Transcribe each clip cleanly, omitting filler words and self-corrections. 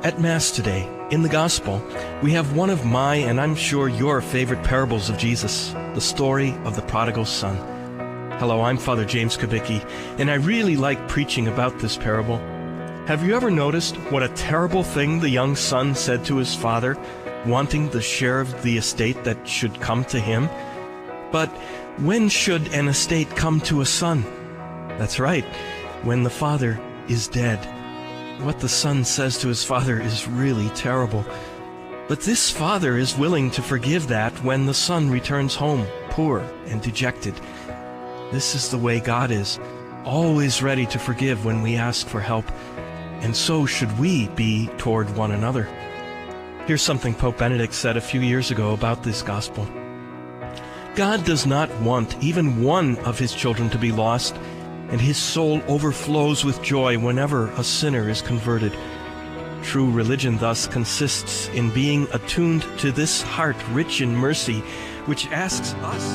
At Mass today, in the Gospel, we have one of my, and I'm sure your, favorite parables of Jesus, the story of the prodigal son. Hello, I'm Father James Kubicki, and I really like preaching about this parable. Have you ever noticed what a terrible thing the young son said to his father, wanting the share of the estate that should come to him? But when should an estate come to a son? That's right, when the father is dead. What the son says to his father is really terrible. But this father is willing to forgive that when the son returns home, poor and dejected. This is the way God is, always ready to forgive when we ask for help. And so should we be toward one another. Here's something Pope Benedict said a few years ago about this gospel. God does not want even one of his children to be lost, and his soul overflows with joy whenever a sinner is converted. True religion thus consists in being attuned to this heart rich in mercy, which asks us.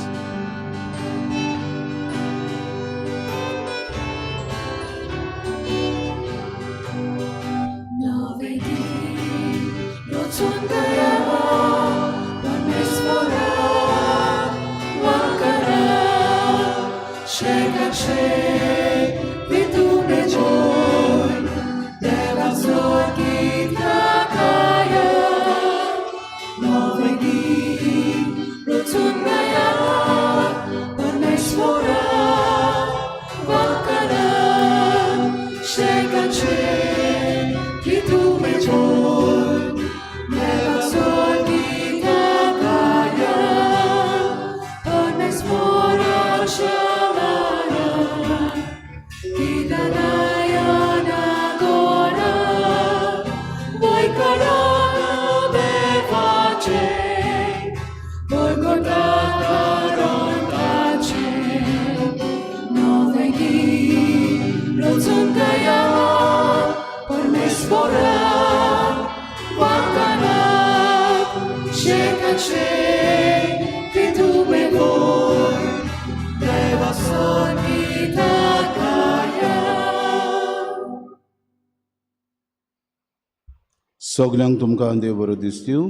सगल्यांक तुमकां देव बरो दिसतूं।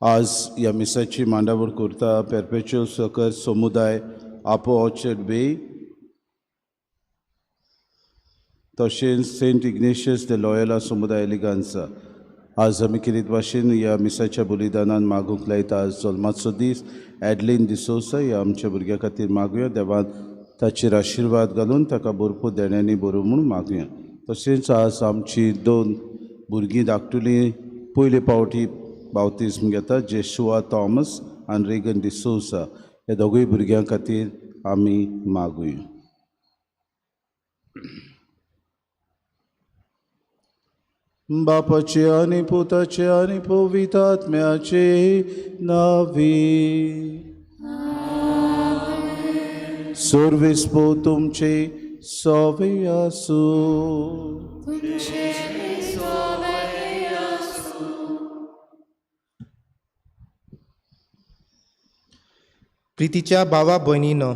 आज ह्या मिसाची मांडावळ करता पेरपेच्युअल sucker समुदाय आपो ऑर्चर्ड बे, तशेंच सेंट इग्नेशियस दे लॉयला समुदाय लिगांसा। आज आमी किरीत भाशेन ह्या मिसाच्या बलिदानान मागूंक लायता। आज जल्माचो दीस एडलीन डिसोसा ह्या आमच्या भुरग्या खातीर मागुया। देवान ताचेर आशिर्वाद घालून ताका भरपूर देण्यांनी बरो म्हूण मागुया। तशेंच आज आमची दोन भुरगीं धाकटुलीं पयले पावटी बावतिज्म घेता, जेशुआ थॉमस आनी रेगन डिसोसा। ह्या दोगूय भुरग्यां खातीर आमी मागुया। बापाचे आनी पुताचे आनी पवित्र आत्म्याचे नांवी। सर्वेस्पो तुमचे सवे आसूं। प्रितीच्या भावा भयणीनो,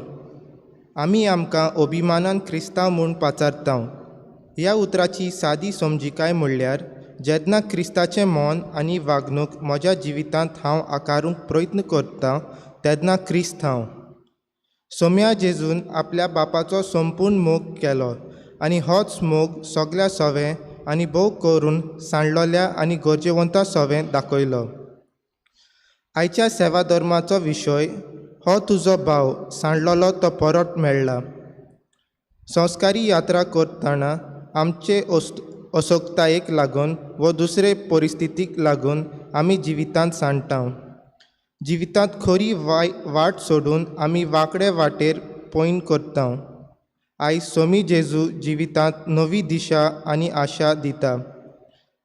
आमी आमकां अभिमानान क्रिस्तांव म्हूण पाचारता। ह्या उतराची सादी समजिकाय म्हणल्यार जेन्ना क्रिस्ताचें मन आनी वागणूक म्हज्या जिवितांत हांव आकारूंक प्रयत्न करता तेन्ना क्रिस्त हांव। सोम्या जेजून आपल्या बापाचो संपूर्ण मोग केलो आनी होच मोग सगल्या सवें आनी भोव करून सांडलोल्या आनी गरजेवंता सवें दाखयलो। आयच्या सेवा धर्माचो विशय हो तुजो भाव सांडलोलो तो परत मेळ्ळा। संस्कारी यात्रा करतना आमचे असोकतायेक लागून वो दुसरे परिस्थितीक लागून आमी जिवितांत सांडटा। जिवितांत खरी वाट सोडून आमी वांकडे वाटेर पयण करता। आयज सोमी जेजू जिवितांत नवी दिशा आनी आशा दिता।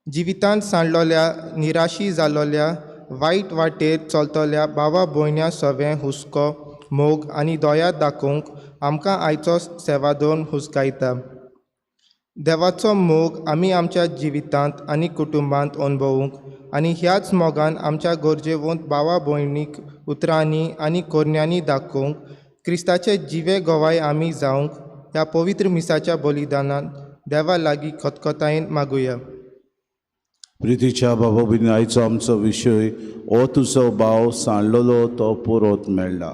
जिवितांत सांडलोल्या निराशी जालोल्या वायट वाटेर चलतल्या भावा भयण्यां सवें हुस्को मोग आनी दया दाखोवंक आमकां आयचो सेवादोन हुस्कायता। देवाचो मोग आमी आमच्या जिवितांत आनी कुटुंबांत अणभवूंक आनी ह्याच मोगान आमच्या गरजेवंत भावा भयणीक उतरांनी आनी करण्यांनी दाखोवंक क्रिस्ताचे जिवे गवाय आमी जावंक ह्या पवित्र मिसाच्या बलिदानान देवा लागीं खतखतायेन मागुया. प्रितीच्या बाबा भयणी, आयचो आमचो विशय हो तुजो भाव सांडलेलो तो परत मेळ्ळा.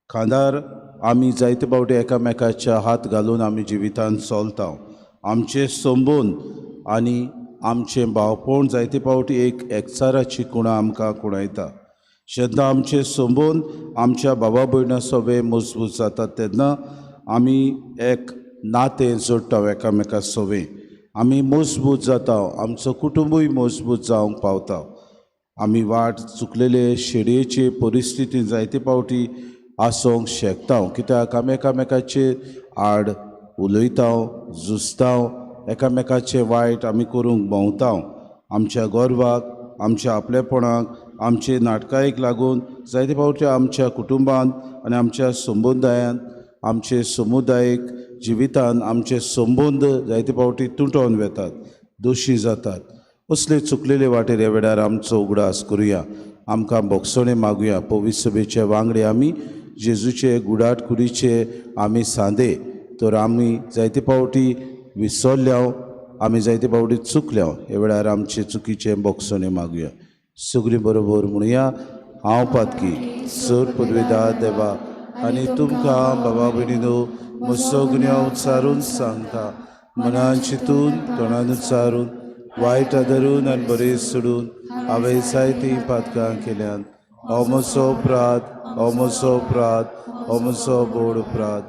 खांदार आमी जायते फावटी एकामेकाच्या हात घालून आमी जिवितांत चलता. आमचे संबंद आनी आमचें भावपण जायते फावटी एक एकचाराची कुणां आमकां कुणायता. जेन्ना आमचे संबंद आमच्या बाबा भयणा सोबे मजबूत जातात तेन्ना आमी एक नातें जोडटा एकामेका सोबे, आमी मजबूत जाता, आमचो कुटुंबूय मजबूत जावंक पावता. आमी वाट चुकलेले शेडयेचे परिस्थितीन जायते फावटी आसूंक शकता, कित्याक आमी एकामेकाचे आड उलयता, झुजता, एकामेकाचे वायट आमी करूंक भोंवता. आमच्या गर्वाक, आमच्या आपलेपणाक, आमचे नाटकायेक लागून जायते फावटी आमच्या कुटुंबांत आनी आमच्या समुदायांत, आमचे समुदायीक जिवितान आमचे संबंद जायते फावटी तुटोवन वेतात, दोशी जातात. असले चुकलेले वाटेर ह्या वेळार आमचो उगडास करुया, आमकां भोगसणें मागुया. पवित्र सभेचे वांगडे आमी जेजूचे गुडाट कुडीचे आमी सांदे, तर आमी जायते फावटी विसरल्या, आमी जायते फावटी चुकल्या. ह्या वेळार आमचे चुकीचे भोगसणें मागुया. सगळीं बरोबर म्हणुया, हांव पातकी सर पदवेदार देवा आनी तुमकां बाबा भयणीनो म्हजो गुन्यांव उच्चारून सांगता, मनान चिंतून तोंडान उच्चारून वायट आदरून आनी बरें सोडून हांवें जायतीं पातकां केल्यात. हो म्हजो अपराध, हो म्हजो अपराध, हो म्हजो व्हड अपराध.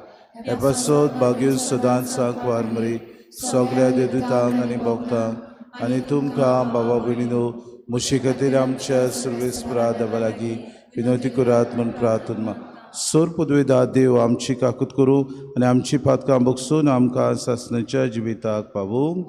हे पासत भाग्य सदांच सांकवार मरी सगळ्या देवदूतांक आनी भक्तांक आनी तुमकां बाबा भयणीनो म्हजे खातीर आमच्या सर्वेस्परा देवा लागीं विनवती करात म्हूण प्रार्थना. सोर पदवेदा देव आमची काकूत करूं आनी आमची पातकां बगसून आमकां सासणाच्या जिविताक पावूं.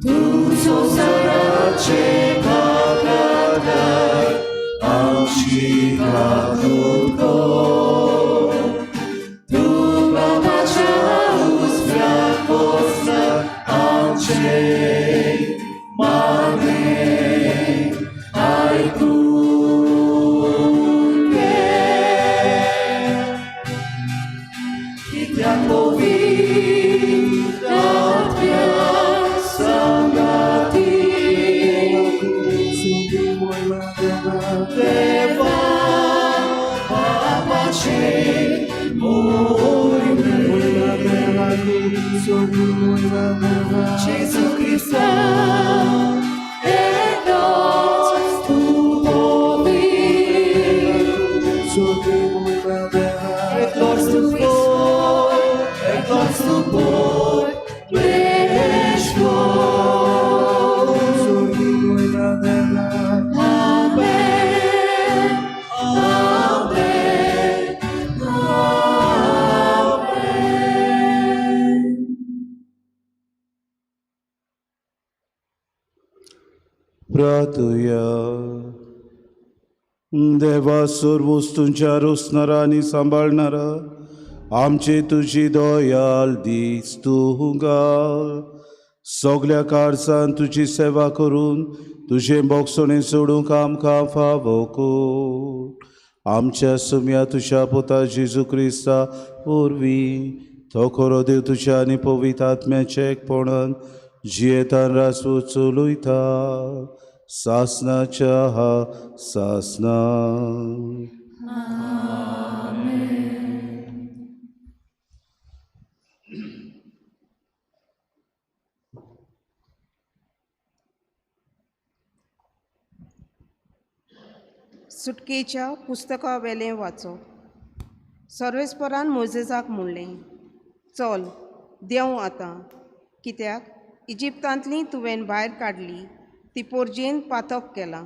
Tu sosarace. कित्याक पवित्र आत्म्या सांगाती देवा बापाचे मोहिमे Gesù Cristo è nostro potere. Et nostrum por, et nostrum por, Amen, Amen, Amen. प्रार्थुया. देवा सर्व वस्तूंच्या रोसणारा आनी सांबाळणारा आमचे तुजी दयाल दीस तूं घाल. सगल्या कारसान तुजी सेवा करून तुजें बोगसणें सोडूंक आमकां फावो कर. आमच्या सुम्या तुज्या पुता जेजू क्रिस्ता वरवीं तो खरो देव तुज्या आनी पवित्र आत्म्याचें एकपणान जियेतान रासू चलयता सासनाच्या हा सासना. सुटकेच्या पुस्तका वेलें वाचो. सर्वेस्परान मोजेसाक म्हणलें, चल देंव आतां, कित्याक इजिप्तांतली तुवें भायर काडली ती पोरजेन पातक केलां.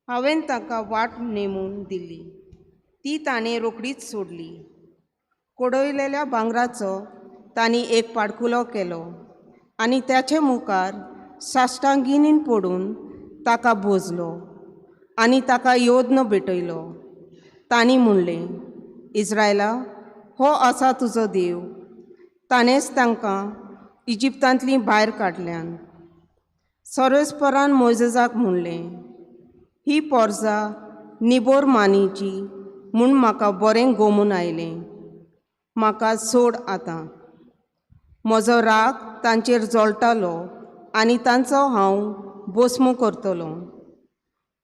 हांवें ताका वाट नेमून दिली, ती ताणें रोखडीच सोडली. कोडयलेल्या भांगराचो तांणी एक पाडकुलो केलो आनी ताचे मुखार साश्टांगिनीन पडून ताका भोजलो आनी ताका योद्न भेटयलो. तांणी म्हणलें, इस्रायला, हो आसा तुजो देव, ताणेंच तांकां इजिप्तांतलीं भायर काडल्यान. सर्वेस्परान मोयजेसाक म्हणलें, ही पोरजा निबोर मानीची म्हूण म्हाका बरें गोमून आयलें, म्हाका सोड आतां. म्हजो राग तांचेर जळटालो आनी तांचो हांव बोस्मो करतलो,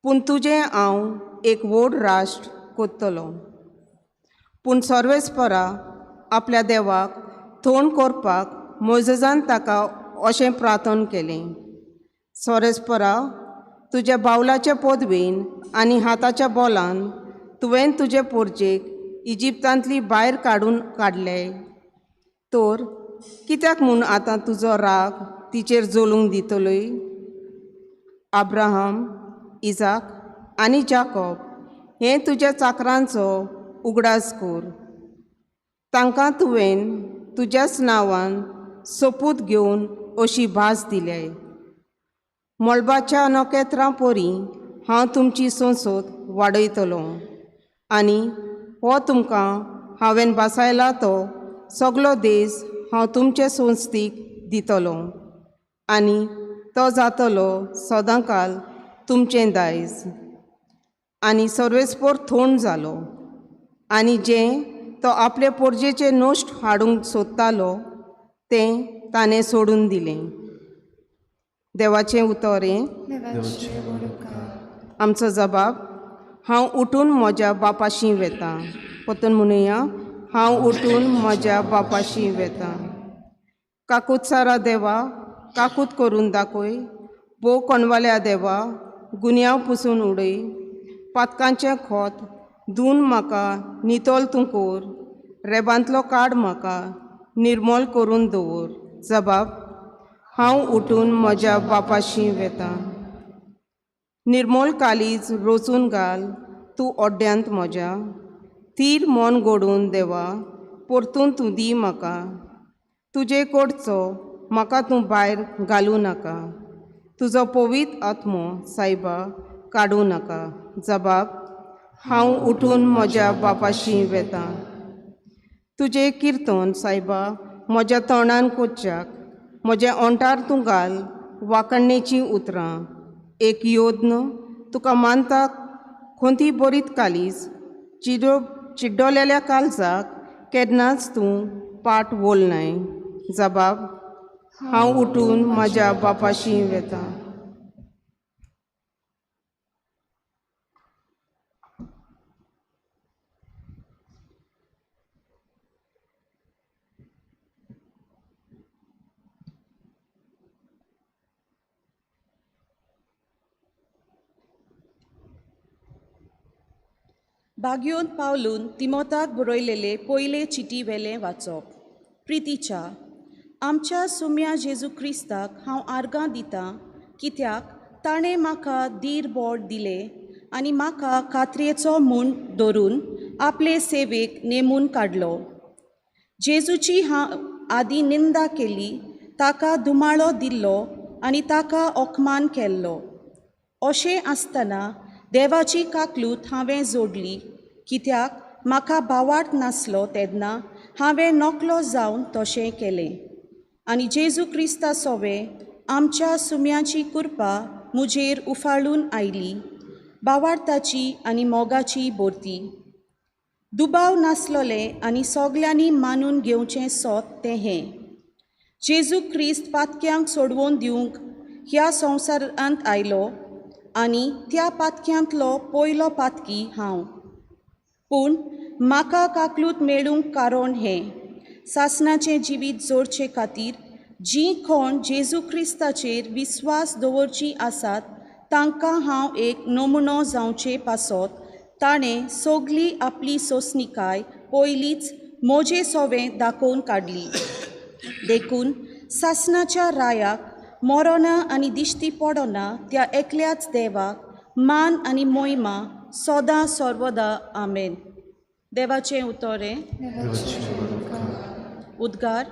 पूण तुजें हांव एक व्हड राष्ट्र करतलो. पूण सर्वेस्परा आपल्या देवाक थोण करपाक मोयजेसान ताका अशें प्रार्थन केलें, सर्वेस्परा, तुज्या बावलाचे पदवेन आनी हाताच्या बोलान तुवें तुजे पोरजेक इजिप्तांतली भायर काडून काडले, तर कित्याक म्हूण आतां तुजो राग तिचेर जलूंक दितलोय? अब्राहम, इजाक आनी जाकोब हे तुज्या चाकरांचो उगडास कर. तांकां तुवें तुज्याच नांवान सोपूत घेवन अशी भास दिल्याय, मळबाच्या नखेत्रां परी हांव तुमची संसद वाडयतलो आनी हो तुमकां हांवें भासायला तो सगलो देश हांव तुमचे संस्थीक दितलो आनी तो जातलो सदांकाल तुमचें दायज. आनी सर्वेस्पोर थोंड जालो आनी जें तो आपले पोरजेचें नश्ट हाडूंक सोदतालो तें ताणें सोडून दिलें. देवाचें उतर हें. आमचो जबाब, हांव उठून म्हज्या बापाशी वेता. परतून म्हणुया, हांव उठून म्हज्या बापाशी वेता. काकूत सारा देवा, काकूत करून दाखय. भोव कोणवाल्या देवा, गुन्यांव पुसून उडय. पातकांचें खोत धुवन म्हाका नितळ तूं कोर. रेबांतलो काड म्हाका निर्मोल करून दवर. जबाब, हांव उठून म्हज्या बापाशी वेता. निर्मोल कालीज रोचून घाल तूं ओड्ड्यांत म्हज्या. थीर मन गोडून देवा, परतून तूं दी म्हाका. तुजे कडचो म्हाका तूं भायर घालूं नाका. तुजो पवित्र आत्मो सायबा काडूं नाका. जबाब, हांव उठून म्हज्या बापाशी वेता. तुजें किर्तन सायबा म्हज्या तोंडान कोच्याक, म्हज्या ओंठार तूं घाल वांकणेचीं उतरां. एक योद्न तुका मानता खोंती बरीत कालीज, चिड्डोलेल्या कालजाक केन्नाच तूं पाट वोलनाय. जबाब, हांव उठून म्हज्या बापाशी वेता. बागयोन पावलून तिमोताक बरयलेले पयले चिटी वेलें वाचप. प्रितीच्या आमच्या सुम्या जेजू क्रिस्ताक हांव आर्गां दितां, कित्याक ताणें म्हाका धीर बोड दिलें आनी म्हाका खात्रेचो म्हूण धरून आपले सेवेक नेमून काडलो. जेजूची हांव आदीं निंदा केली, ताका धुमाळो दिल्लो आनी ताका अपमान केल्लो. अशें आसतना देवाची काकलूत हांवें जोडली, कित्याक म्हाका भावार्थ नासलो तेन्ना हांवें नकलो जावन तशें केलें. आनी जेजू क्रिस्ता सोवें आमच्या सुम्याची कृपा म्हजेर उफाळून आयली, भावार्थाची आनी मोगाची भरती. दुबाव नासलोलें आनी सगल्यांनी मानून घेवचें सोत तें हें, जेजू क्रिस्त पातक्यांक सोडवून दिवंक ह्या संवसारांत आयलो आनी त्या पातक्यांतलो पयलो पातकी हांव. पूण म्हाका काकलूत मेळूंक कारण हें, सासणाचें जिवीत जोडचे खातीर जीं कोण जेजू क्रिस्ताचेर विस्वास दवरचीं आसात तांकां हांव एक नमुनो जावचे पासत ताणें सगली आपली सोंसणीकाय पयलींच म्हजे सोवें दाखोवन काडली. देखून सासणाच्या रायाक मरोना आनी दिश्टी पडना त्या एकल्याच देवाक मान आनी मोहिमा सदां सर्वदा. आमेन. देवाचें उतर हें. उद्गार.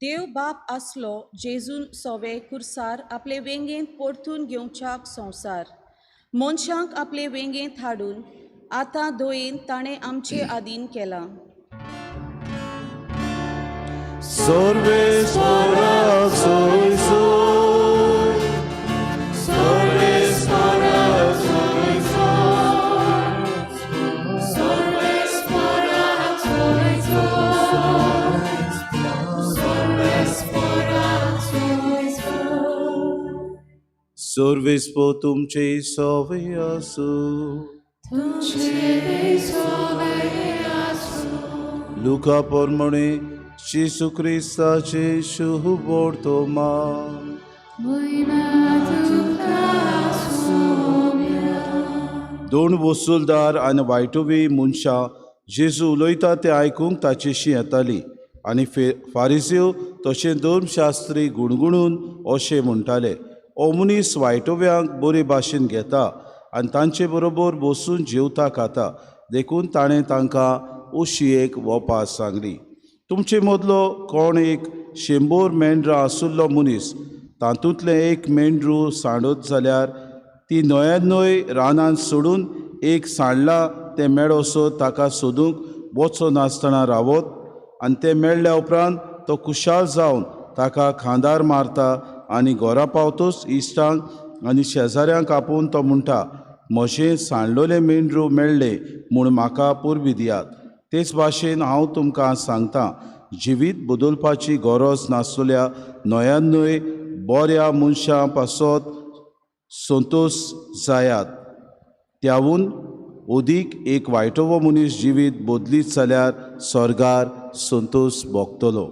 देव बाप आसलो जेजून सोवे कुर्सार आपले वेंगेंत परतून घेवच्याक संवसार मनशांक आपले वेंगेंत हाडून आतां दयेन ताणें आमचे आदीन केलां. सर्वेस पो तुमचे सोवे आसूं. लुका प्रमाणे जेजू क्रिस्ताचें शुभ वर्तमान. दोन वसुलदार आनी वायटोवी मनशां जेजू उलयता तें आयकूंक ताचेशी येतालीं आनी फारिजीव तशें धर्मशास्त्री गुणगुणून अशें म्हणटाले, हो मनीस वायटोव्यांक बरे भाशेन घेता आनी तांचे बरोबर बसून जेवता खाता. देखून ताणें तांकां अशी एक वपास सांगली, तुमचे मदलो कोण एक 100 मेंढरां आशिल्लो मनीस तातूंतलें एक मेंढरू सांडत जाल्यार ती 99 रानांत सोडून एक सांडला तें मेळसो ताका सोदूंक वचो नासतना रावत आनी तें मेळ्ळ्या उपरांत तो खुशाल जावन ताका खांदार मारता आनी घरा पावतूच इश्टांक आनी शेजाऱ्यांक आपोवन तो म्हणटा, म्हजें सांडलोलें मेंढरू मेळ्ळें म्हूण म्हाका परबी दियात. तेच भाशेन हांव तुमकां सांगता, जिवीत बदलपाची गरज नासलेल्या 99 बऱ्या मनशां पासत संतोश जायात. त्यावून अदीक एक वायटोवो मनीस जिवीत बदलीत जाल्यार स्वर्गार संतोश भोगतलो.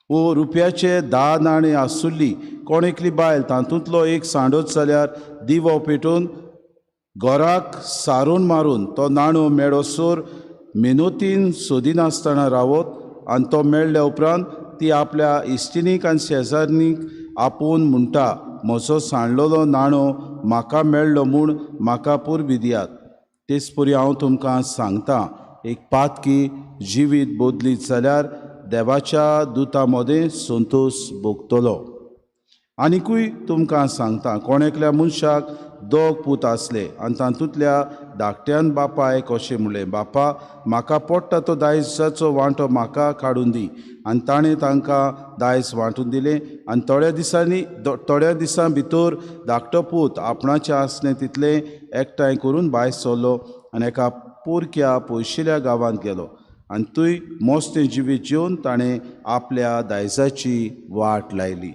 वो रुपयाचे 10 नाणें आसुल्ली कोण एकली बायल तातूंतलो एक सांडत जाल्यार दिवो पेटोवन घराक सारून मारून तो नाणो मेळसर मेनोतीन सोदिनासतना रावत आनी तो मेळ्ळ्या उपरांत ती आपल्या इश्टिणीक आनी शेजारणीक आपोवन म्हणटा, म्हजो सांडलेलो नाणो म्हाका मेळ्ळो म्हूण म्हाका परबी दियात. तेच परी हांव तुमकां सांगता, एक पातकी जिवीत बदलीत जाल्यार देवाच्या दुता मदें संतोश भोगतलो. आनिकूय तुमकां सांगता, कोण एकल्या मनशाक दोग पूत आसले आनी तातूंतल्या धाकट्यान बापायक अशें म्हणलें, बापा म्हाका पडटा तो दायजाचो वांटो म्हाका काडून दी. आनी ताणें तांकां दायज वांटून दिलें. आनी थोड्या दिसां भितर धाकटो पूत आपणाचें आसलें तितलें एकठांय करून भायर सरलो आनी एका पोरक्या पयशिल्या गांवांत गेलो आनी थंय मस्तें जिवीत जेवन ताणें आपल्या दायजाची वाट लायली.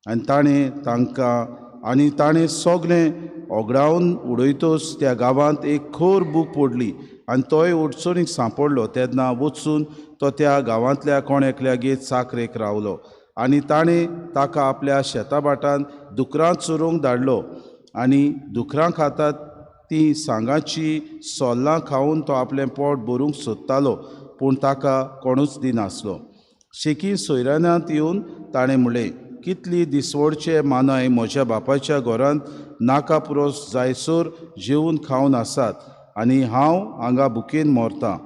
आनी ताणें तांकां आनी ताणें सगळें ओगडावन उडयतच त्या गांवांत एक खर बूक पडली आनी तोय अडचणीक सांपडलो. तेन्ना वचून तो त्या गांवांतल्या कोण एकल्यागेर चाकरेक रावलो आनी ताणें ताका आपल्या शेता भाटांत दुकरां चरोवंक धाडलो. आनी दुकरां खातात ती सांगाची सोल्लां खावन तो आपलें पोट भरूंक सोदतालो, पूण ताका कोणूच दिनासलो. शेकी सोयरानांत येवन ताणें म्हणलें, कितली दिसवडचे मानाय म्हज्या बापायच्या घरांत नाका पुरोस जायसर जेवन खावन आसात आनी हांव हांगा भुकेन मरतां.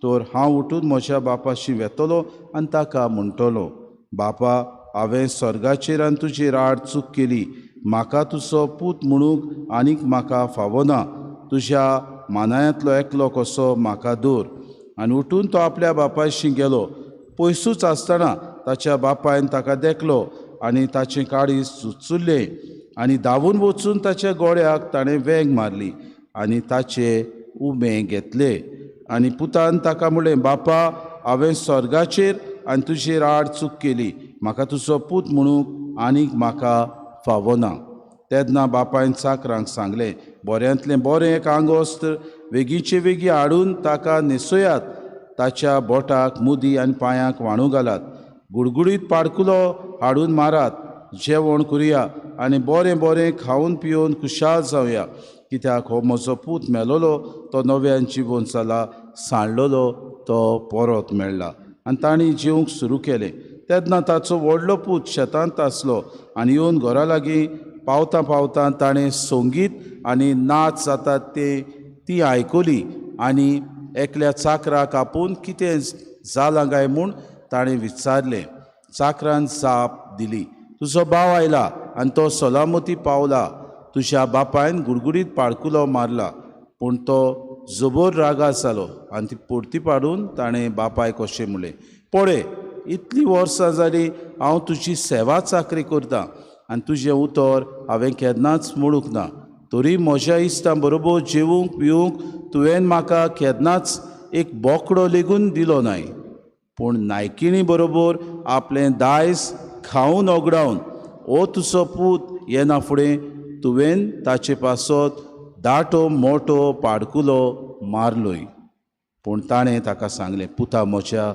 तर हांव उठून म्हज्या बापाशी वेतलो आनी ताका म्हणटलो, बापा हांवें स्वर्गाचेर आनी तुजेर आड चूक केली, म्हाका तुजो पूत म्हणूंक आनीक म्हाका फावना, तुज्या मानायांतलो एकलो कसो म्हाका दवर. आनी उठून तो आपल्या बापायशी गेलो. पयसूच आसतना ताच्या बापायन ताका देखलो आनी ताचें काळीज चुचुल्लें आनी धांवून वचून ताच्या गोळ्याक ताणें वेंग मारली आनी ताचे उमे घेतले. आनी पुतान ताका म्हणलें, बापा हांवें स्वर्गाचेर आनी तुजेर आड चूक केली, म्हाका तुजो पूत म्हणूंक आनीक म्हाका फावना. तेन्ना बापायन चाकरांक सांगलें, बऱ्यांतलें बरें एक आंगोस्त्र वेगींचे वेगीं हाडून ताका न्हेसयात, ताच्या बोटाक मुदी आनी पांयांक व्हाणू घालात, गुडगुडीत पाडकुलो हाडून मारात, जेवण करुया आनी बरें बरें खावन पिवन खुशाल जावया, कित्याक हो म्हजो पूत मेलोलो तो नव्यान जिवोन जाला, सांडलेलो तो परत मेळ्ळा. आनी तांणी जेवंक सुरू केलें. तेन्ना ताचो व्हडलो पूत शेतांत आसलो आनी येवन घरा लागीं पावतां पावतां ताणें संगीत आनी नाच जातात ती आयकली आनी एकल्या चाकराक आपोवन कितें जालां काय म्हूण ताणें विचारलें. चाकरान जाप दिली, तुजो भाव आयला आनी तो सलामती पावला, तुज्या बापायन गुडगुडीत पाडकुलो मारला. पूण तो जबर रागार जालो आनी ती परती पाडून ताणें बापायक अशें म्हणलें, पळय इतलीं वर्सां जालीं हांव तुजी सेवा चाकरी करतां आनी तुजें उतर हांवें केन्नाच मोडूंक ना, तरी म्हज्या इश्टां बरोबर जेवंक पिवंक तुवें म्हाका केन्नाच एक बोकडो लेगून दिलो नाय, पूण नायकिणी बरोबर आपलें दायज खावन ओगडावन हो तुजो पूत येना फुडें तुवें ताचे पासत दाटो मोटो पाडकुलो मारलोय. पूण ताणें ताका सांगलें, पुता म्हज्या,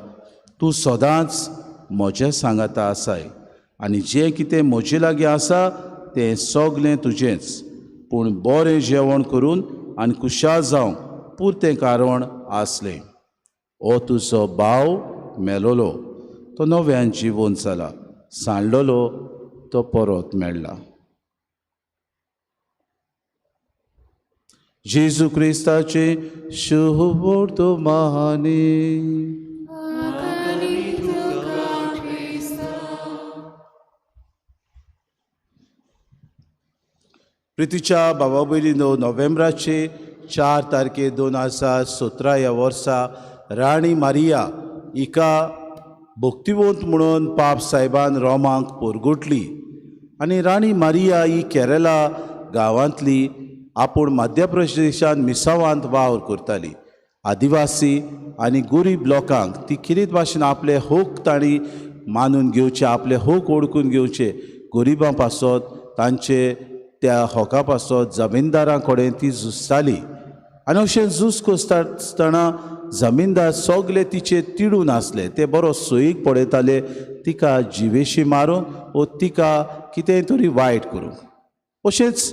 तूं सदांच म्हज्या सांगाता आसाय आनी जें कितें म्हजे लागीं आसा तें सगलें तुजेंच, पूण बरें जेवण करून आनी खुशाल जावंक पुरतें कारण आसलें. हो तुजो भाव मेलोलो तो नव्यान जिवोन जाला, सांडलेलो तो परत मेळ्ळा. जेजू क्रिस्ताचे शुभवर्तमानी. प्रितीच्या बाबा भयणीनो, नोव्हेंबराचे 4 तारखे 2017 ह्या वर्सा राणी मारिया हिका भक्तिवंत म्हणून पाप साहेबान रोमाक पोरगुटली आनी राणी मारिया ही केरला गांवांतली आपूण मध्य प्रदेशांत मिसावांत वावर करताली. आदिवासी आनी गरीब लोकांक ती किरीत भाशेन आपले हक तांणी मानून घेवचे, आपले हक ओळखून घेवचे, गरिबां पासत तांचे त्या हका पासत जमीनदारां कडेन ती झुजताली. आनी अशें झूज करता आसतना जमीनदार सगले तिचे तिडून आसले, ते बरो सोयीक पळयताले तिका जिवेशी मारूंक वो तिका कितेंय तरी वायट करूंक. अशेंच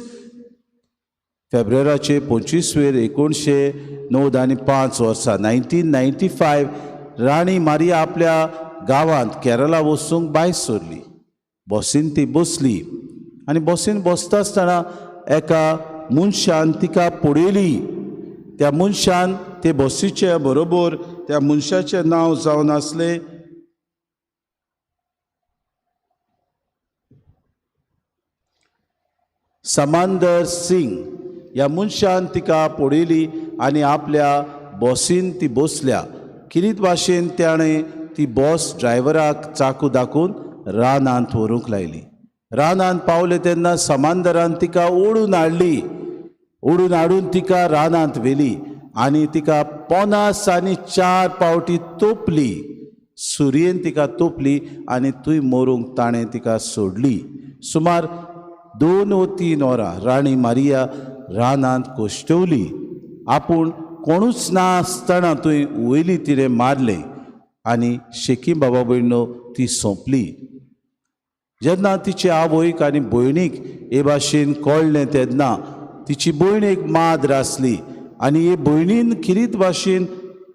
फेब्रुवाराचे 25 1995 वर्सा 1995 राणी मारिया आपल्या गांवांत केरला वचूंक भायर सरली. बसीन ती बसली आनी बसीन बसता आसतना एका मनशान तिका पळयली. त्या मनशान ते बसीचे बरोबर त्या मनशाचें नांव जावन आसलें समांदर सिंग ह्या मनशान तिका पळयली आनी आपल्या बसीन ती बसल्या. किरीत भाशेन ताणें ती बस ड्रायव्हराक चाकू दाखोवन रानांत व्हरूंक लायली. रानांत पावले तेन्ना समांदरान तिका ओडून हाडली. ओडून हाडून तिका रानांत व्हेली आनी तिका 54 पावटी तोपली. सुरयेन तिका तोपली आनी थंय मरूंक ताणें तिका सोडली. सुमार 2 व 3 वरां राणी मारिया रानांत कोश्टवली. आपूण कोणूच ना आसतना थंय वयली तिणें मारलें आनी शेकी बाबा भयणो ती सोंपली. जेन्ना तिचे आवयक आनी भयणीक हे भाशेन कळ्ळें तेन्ना तिची भयण एक माद्र आसली आनी हे भयणीन किरीत भाशेन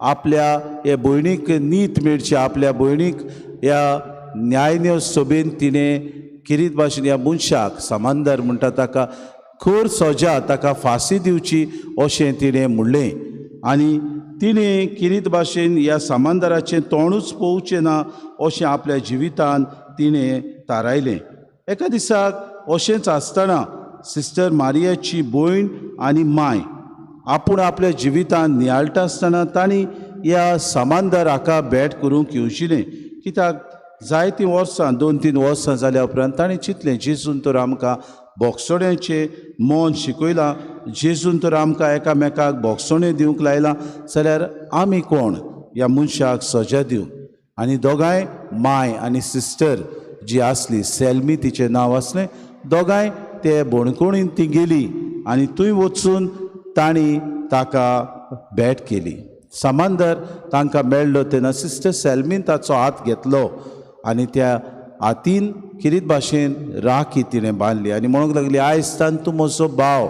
आपल्या हे भयणीक नीत मेळची, आपल्या भयणीक ह्या न्यायन्य सभेन तिणें किरीत भाशेन ह्या मनशाक समांदर म्हणटा ताका खर सजा, ताका फांसी दिवची अशें तिणें म्हणलें. आनी तिणें किरीत भाशेन ह्या समांदराचें तोंडूच पळोवचें ना अशें आपल्या जिवितान तिणें थारायलें. एका दिसाक अशेंच आसतना सिस्टर मारियाची भयण आनी माय आपूण आपल्या जिवितान नियाळटा आसतना तांणी ह्या समांदर हाका भेट करूंक येवजिलें. कित्याक जायतीं वर्सां, 2-3 वर्सां जाल्या उपरांत ताणें चिंतलें, जेजून तर आमकां बोगसोण्याचें मन शिकयलां, जेजून तर आमकां एकामेकाक बोगसोणें दिवंक लायलां, जाल्यार आमी कोण ह्या मनशाक सजा दिवंक. आनी दोगांय माय आनी सिस्टर जी आसली, सेल्मी तिचें नांव आसलें, दोगांय ते बोणकोणीन ती गेली आनी थंय वचून तांणी ताका भेट केली. समांदर तांकां मेळ्ळो तेन्ना सिस्टर सेल्मीन ताचो हात घेतलो आनी त्या हातीन किरीत भाशेन राखी तिणें बांदली आनी म्हणूंक लागली, आयज तान तूं म्हजो भाव,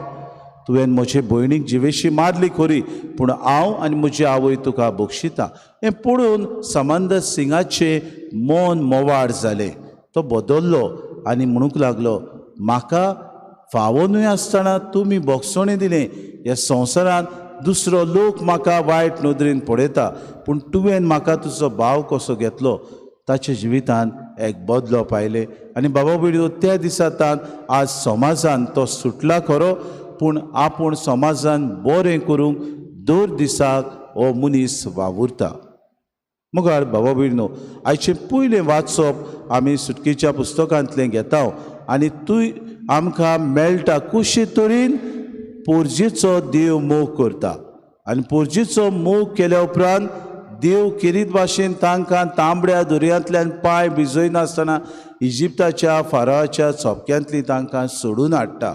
तुवें म्हजे भयणीक जिवेशी मारली खरी, पूण हांव आनी म्हजी आवय तुका बक्षिता. हें पळोवन समांदर सिंगाचें मन मोवाळ जालें. तो बदल्लो आनी म्हणूंक लागलो, म्हाका फावो न्हय आसतना तुमी बोगसोणें दिलें, ह्या संवसारांत दुसरो लोक म्हाका वायट नदरेन पळयता, पूण तुवें म्हाका तुजो भाव कसो घेतलो. ताच्या जिवितान एक बदलो पायलें आनी बाबा भयणीनो त्या दिसा तान आज समाजान तो सुटला खरो, पूण आपूण समाजान बरें करूंक दर दिसाक हो मनीस वावुरता. मुखार बाबा भयणीनो आयचें पयलें वाचप आमी सुटकेच्या पुस्तकांतलें घेता आनी तूं आमकां मेळटा कशे तरेन पोरजेचो देव मोग करता आनी पोरजेचो मोग केल्या उपरांत देव किरीत भाशेन तांकां तांबड्या दर्यांतल्यान पांय भिजयनासतना इजिप्ताच्या फाराच्या चोपक्यांतली तांकां सोडून हाडटा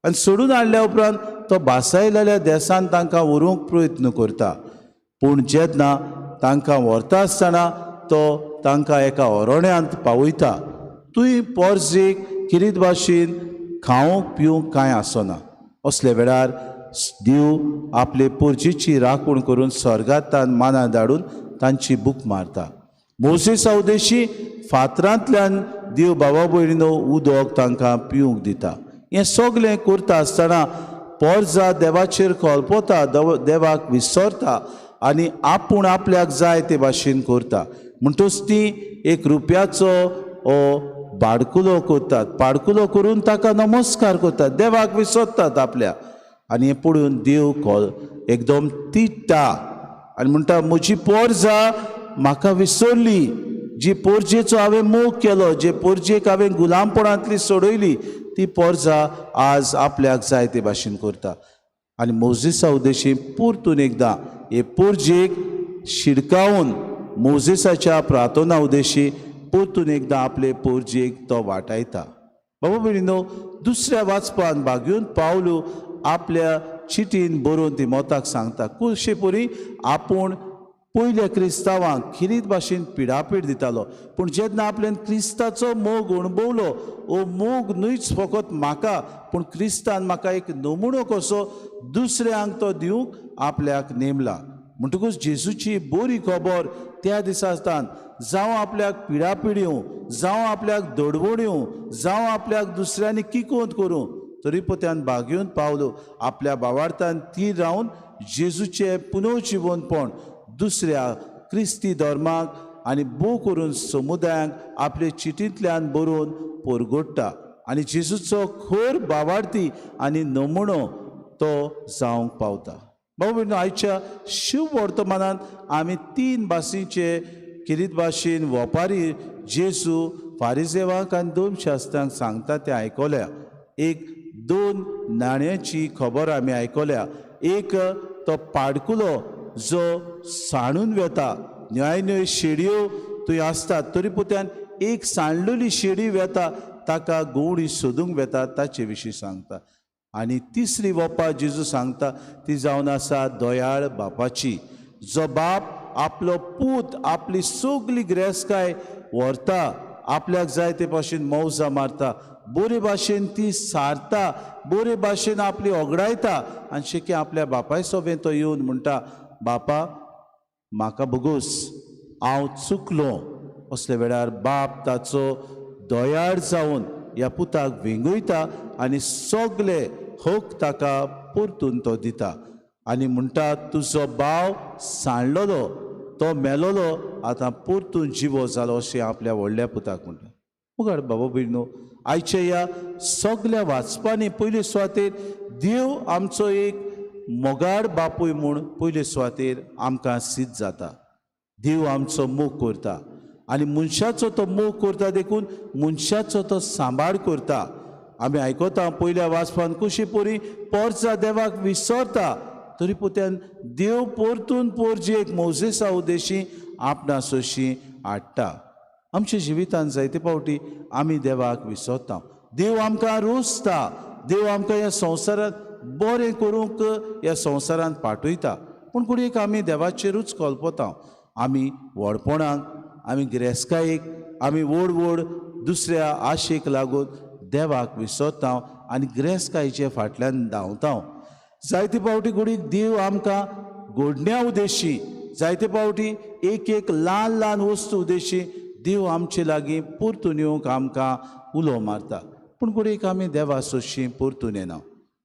आनी सोडून हाडल्या उपरांत तो भासायलेल्या देसान तांकां व्हरूंक प्रयत्न करता. पूण जेन्ना तांकां व्हरता आसतना तो तांकां एका अरण्यांत पावयता. थंय पोरजेक किरीत भाशेन खावंक पिवंक कांय आसना. असल्या वेळार देव आपले पोरजेची राखण करून स्वर्गांत मानां धाडून तांची बूक मारता. मोसेसा उदेशी फातरांतल्यान देव बाबा भयणीनो उदक तांकां पिवंक दिता. हें सगलें करता आसतना पोरजा देवाचेर कल्पता, देवाक विसरता आनी आपूण आपल्याक जाय ते भाशेन करता. म्हणटच ती एक रुपयाचो हो बाडकुलो करतात, पाडकुलो करून ताका नमस्कार करतात, देवाक विसरतात आपल्या. आनी हें पळोवन देव कॉल एकदम तिट्टा आनी म्हणटा, म्हजी पोरजा म्हाका विसरली, जी पोरजेचो हांवें मोग केलो, जे पोरजेक हांवें गुलामपणांतली सोडयली, ती पोरजा आज आपल्याक जाय ते भाशेन करता. आनी मोजेसा उद्देशी परतून एकदां हे पोरजेक शिडकावन मोजेसाच्या प्रार्थना उद्देशी परतून एकदां आपले पोरजेक तो वाटायता. बाबा भयणीनो दुसऱ्या वाचपान भागून पावलू आपल्या चिटीन बरोवन तिमोताक सांगता कशे परी आपूण पयल्या क्रिस्तांवांक खिरीत भाशेन पिडापीड दितालो, पूण जेन्ना आपल्यान क्रिस्ताचो मोग अणभवलो, हो मोग न्हयच फकत म्हाका, पूण क्रिस्तान म्हाका एक नमुनो कसो दुसऱ्यांक तो दिवंक आपल्याक नेमला. म्हणटकूच जेजूची बरी खबर त्या दिसा आसतान जावं आपल्याक पिडापीड येवं, जावं आपल्याक दडवण येवं, जावं आपल्याक दुसऱ्यांनी किकोंत करूं, तरी पोत्यान बागेवन पावलो आपल्या भावार्थान ती रावन जेजूचें पुनर्जिवनपण दुसऱ्या क्रिस्ती धर्माक आनी भोव करून समुदायांक आपले चिटींतल्यान बरोवन परगोडटा. आनी जेजूचो खर बावार्थी आनी नमुनो तो जावंक पावता. भाव भयणीनो, आयच्या शिव वर्तमानान आमी तीन भाशींचे किरीत भाशेन वपारी जेजू फारिजेवांक आनी दोन शास्त्रांक सांगता तें आयकल्या. एक दोन नाण्याची खबर आमी आयकल्या. एक तो पाडकुलो जो सांडून वेता, न्हय न्हय शेडयो थंय आसतात तरी पुत्यान एक सांडलेली शेडी वेता, ताका गोवणी सोदूंक वेता ताचे विशीं सांगता. आनी तिसरी वपा जेजू सांगता ती जावन आसा दयाळ बापाची, जो बाप आपलो पूत आपली सगली गिरेस्तकाय व्हरता, आपल्याक जाय ते भाशेन मौजा मारता, बरे भाशेन ती सारता, बरे भाशेन आपली ओगडायता आनी शेकी आपल्या बापाय सोबें तो येवन म्हणटा, बापा म्हाका भोगोस, हांव चुकलो. असल्या वेळार बाप ताचो दयाळ जावन ह्या पुताक वेंगयता आनी सगले हक ताका परतून तो दिता आनी म्हणटा, तुजो भाव सांडलेलो तो मेलोलो आतां परतून जिवो जालो, अशें आपल्या व्हडल्या पुताक म्हणटा. मुखार बाबा भयणीनो, आयच्या ह्या सगल्या वाचपांनी पयले सुवातेर देव आमचो एक मोगाळ बापूय म्हूण पयले सुवातेर आमकां सिद्ध जाता. देव आमचो मोग करता आनी मनशाचो तो मोग करता देखून मनशाचो तो सांबाळ करता. आमी आयकता पयल्या वाचपान कुशी पोरी पोरचा देवाक विसरता तरी पुत्यान देव परतून पोरजी एक मोजेसा उद्देशी आपणा सोशी हाडटा. आमच्या जिवितान जायते फावटी आमी देवाक विसरता. देव आमकां रोसता, देव आमकां ह्या संवसारांत बरें करूंक ह्या संवसारांत पाठयता, पूण घडयेक आमी देवाचेरूच कल्पता. आमी व्हडपणाक, आमी गिरेस्तकायेक, आमी व्हड व्हड दुसऱ्या आशेक लागून देवाक विसरता आनी गिरेस्तकायेचे फाटल्यान धांवता. जायते फावटी घडयेक देव आमकां घडण्या उद्देशी, जायते फावटी एक एक ल्हान ल्हान वस्तू उद्देशी देव आमचे लागीं परतून येवंक आमकां उलो मारता, पूण घडयेक आमी देवा सोशी परतून येना.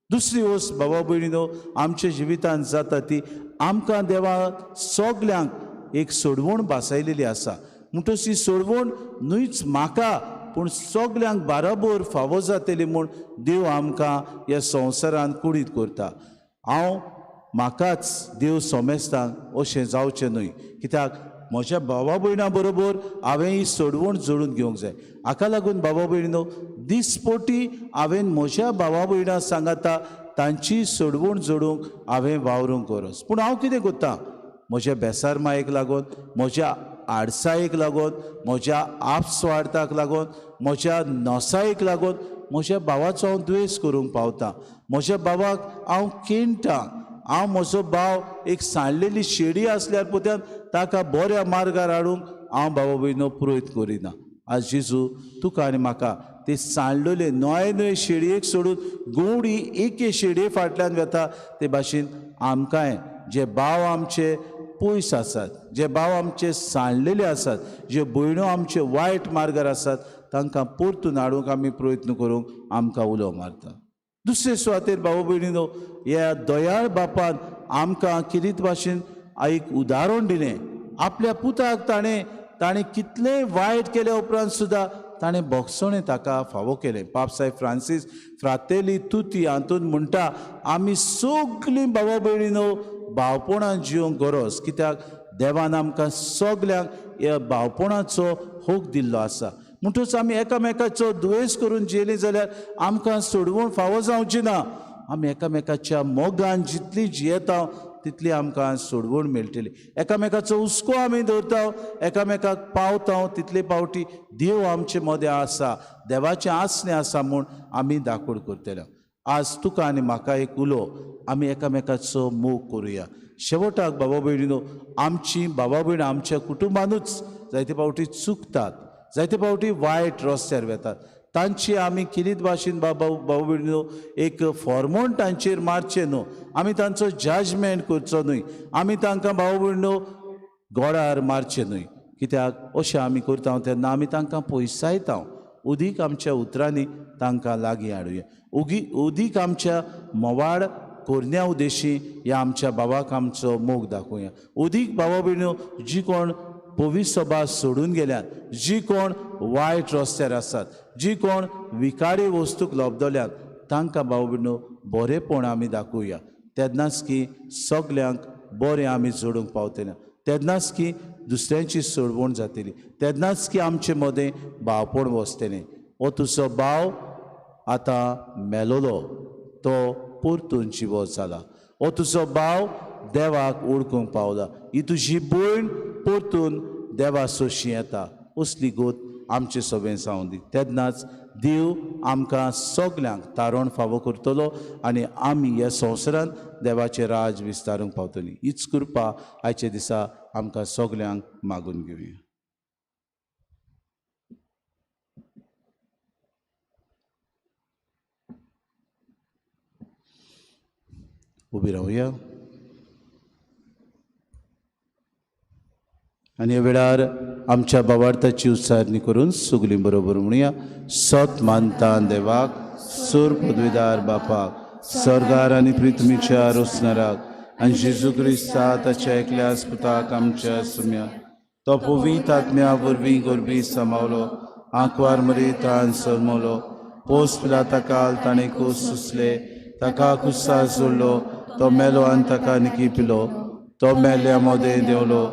दुसरी वस्त बाबा भयणीनो, आमच्या जिवितांत जाता ती आमकां देवा सगल्यांक एक सोडवण भासायलेली आसा. म्हणटच ही सोडवण न्हूच म्हाका पूण सगल्यांक बाराबोर फावो जातली म्हूण देव आमकां ह्या संवसारांत कुडीत करता. हांव म्हाकाच देव सोमेस्तांक अशें जावचें न्हय, कित्याक म्हज्या भावा भयणां बरोबर हांवें ही सोडवण जोडून घेवंक जाय. हाका लागून बाबा भयणीनो, दिसपोटी हांवें म्हज्या भावा भयणां सांगाता तांची सोडवण जोडूंक हांवें वावरूंक गरज. पूण हांव कितें करता, म्हज्या बेसारमायेक लागून, म्हज्या आडसायेक लागून, म्हज्या आपस्वार्थाक लागून, म्हज्या नसायेक लागून म्हज्या भावाचो हांव द्वेश करूंक पावता, म्हज्या भावाक हांव केणटा. हांव म्हजो भाव एक सांडलेली शेडी आसल्यार पुत्यान ताका बऱ्या मार्गार हाडूंक हांव बाबा भयणो पुरोयत करिना. आज जेजू तुका आनी म्हाका ते सांडलेले नवे नवे शेडयेक सोडून गोवडी एके शेडये फाटल्यान वेता ते भाशेन आमकांय जे भाव आमचे पयस आसात, जे भाव आमचे सांडलेले आसात, जे भयणो आमचे वायट मार्गार आसात, तांकां परतून हाडूंक आमी प्रयत्न करूंक आमकां उलो मारता. दुसरे सुवातेर भाव भयणीनो, ह्या दयाळ बापान आमकां किरीत भाशेन एक उदाहरण दिलें. आपल्या पुताक ताणें ताणें कितलें वायट केल्या उपरांत सुद्दां ताणें भोगसणें ताका फावो केलें. पापसाहेब फ्रांसीस फ्रातेली तुती हातूंत म्हणटा, आमी सगलीं भावा भयणीनो भावपणान जिवंक गरज, कित्याक देवान आमकां सगल्यांक ह्या भावपणाचो हक दिल्लो आसा. म्हणटच आमी एकामेकाचो दुयेंस करून जियेलीं जाल्यार आमकां सोडवण फावो जावची ना. आमी एकामेकाच्या मोगान जितली जियेता तितली आमकां सोडवण मेळटली. एकामेकाचो हुस्को आमी दवरता, एकामेकाक पावता, तितले फावटी देव आमचे मदें आसा, देवाचें आसणें आसा म्हूण आमी दाखोड करतले. आज तुका आनी म्हाका एक उलो, आमी एकामेकाचो मोग करुया. शेवटाक बाबा भयणीनो, आमची बाबा भयणां आमच्या कुटुंबानूच जायते फावटी चुकतात, जायते फावटी वायट रस्त्यार वेतात. तांची आमी किरीत भाशेन बाबा बाबा भयणीनो एक फॉर्मोण तांचेर मारचें न्हू, आमी तांचो जजमेंट करचो न्हय, आमी तांकां बाबा भयणीनो गोडार मारचें न्हय, कित्याक अशें आमी करता तेन्ना आमी तांकां पयसायता. उदीक आमच्या उतरांनी तांकां लागीं हाडुया, उदीक आमच्या मोवाळ कोरण्या उद्देशी ह्या आमच्या बाबाक आमचो मोग दाखोवया. उदीक बाबा भयणीनो जी कोण पवित्र सभा सोडून गेल्यात, जी कोण वायट रस्त्यार आसात, जी कोण विकारी वस्तूक लबदल्यात, तांकां भाव भयणीनो बरेंपण आमी दाखोवया. तेन्नाच की सगल्यांक बरें आमी जोडूंक पावतले, तेन्नाच की दुसऱ्यांची सोडवण जातली, तेन्नाच की आमचे मदें भावपण वसतलें. हो तुजो भाव आतां मेलोलो, तो परतून जिवो जाला. हो तुजो भाव देवाक ओळखूंक पावला. ही तुजी भयण परतून देवा सोशी येता. असली गोत आमचे सभेन जावं दी. तेन्नाच देव आमकां सगल्यांक तारण फावो करतलो आनी आमी ह्या संवसारांत देवाचें राज विस्तारूंक पावतली. हीच कृपा आयच्या दिसा आमकां सगल्यांक मागून घेवया. उबी रावया आनी ह्या वेळार आमच्या बाबार्थाची उच्चारणी करून सगळीं बरोबर म्हणया. सत मानता देवाक, सूर पदवीदार बापाक, सर्गार आनी पृथ्वीच्या रोसणाराक, आनी जेजू क्रिस्ता ताच्या एकल्या पुताक आमच्या सुम्या, तो पवित्र आत्म्या वरवीं गोरबी समावलो, आंकवार मरितान सरमलो, पोस पिलाता काल ताणें कूस सुसले, ताका कुसार जोडलो, तो मेलो आनी ताका निकी पिलो, तो मेल्ल्या मोदें देंवलो,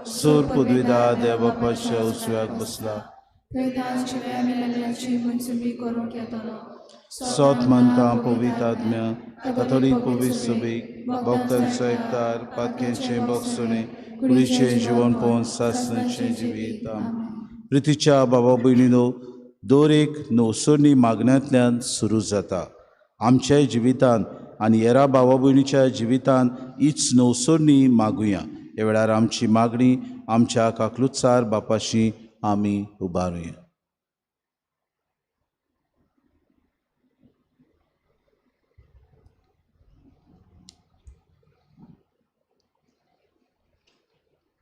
सूर पदवीदा देवबापाच्या उजव्याक बसला, सत मानता पवित्र आत्म्या, काथोलीक पवित्र सभेक, भक्तांचो एकतार, पातक्यांचें भोगसणें, कुडीचें जिवनपण, सासणाचें जिवीत. प्रितीच्या बाबा भयणीनो, दर एक नवसरणी मागण्यांतल्यान सुरू जाता. आमच्याय जिवितांत आनी हेरा भावा भयणीच्या जिवितांत हीच नवसरणी मागुया. ह्या वेळार आमची मागणी आमच्या काकलुत्सार बापाशी आमी उबारुया.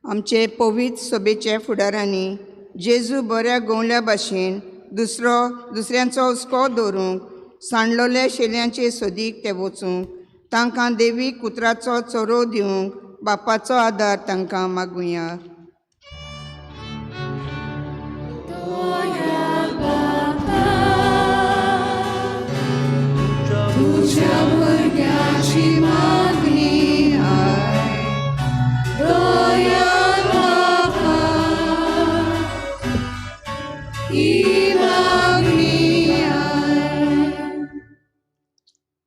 आमचे पवित्र सभेच्या फुडारांनी जेजू बऱ्या गवल्या भाशेन दुसऱ्यांचो हुस्को दवरूंक, सांडलोल्या शेल्यांचे सोदीक ते वचूंक, तांकां देवी कुत्राचो चरो दिवंक बापाचो आदार तांकां मागुया. तुझ्या भुरग्याची मागणी आयक, दया बापा, ही मागणी आयक.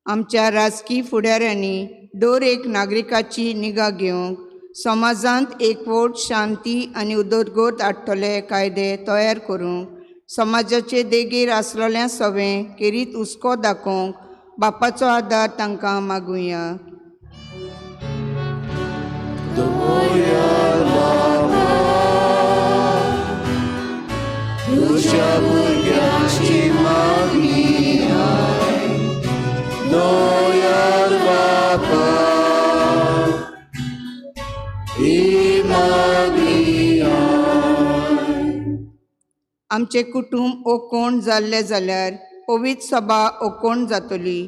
आमच्या राजकी फुडाऱ्यांनी दर एक नागरिकाची निगा घेवंक, समाजांत एकवट, शांती आनी उदरगत हाडटले कायदे तयार करूंक, समाजाचे देगेर आसलेल्या सवें केरीत हुस्को दाखोवंक बापाचो आदार तांकां मागुया. तुझ्या भुरग्याची मागणी आयक, दयाळ बापा, ही मागणी आयक. आमचें कुटूंब ओकोण जाल्लें जाल्यार पवित्र सभा ओकोण जातली.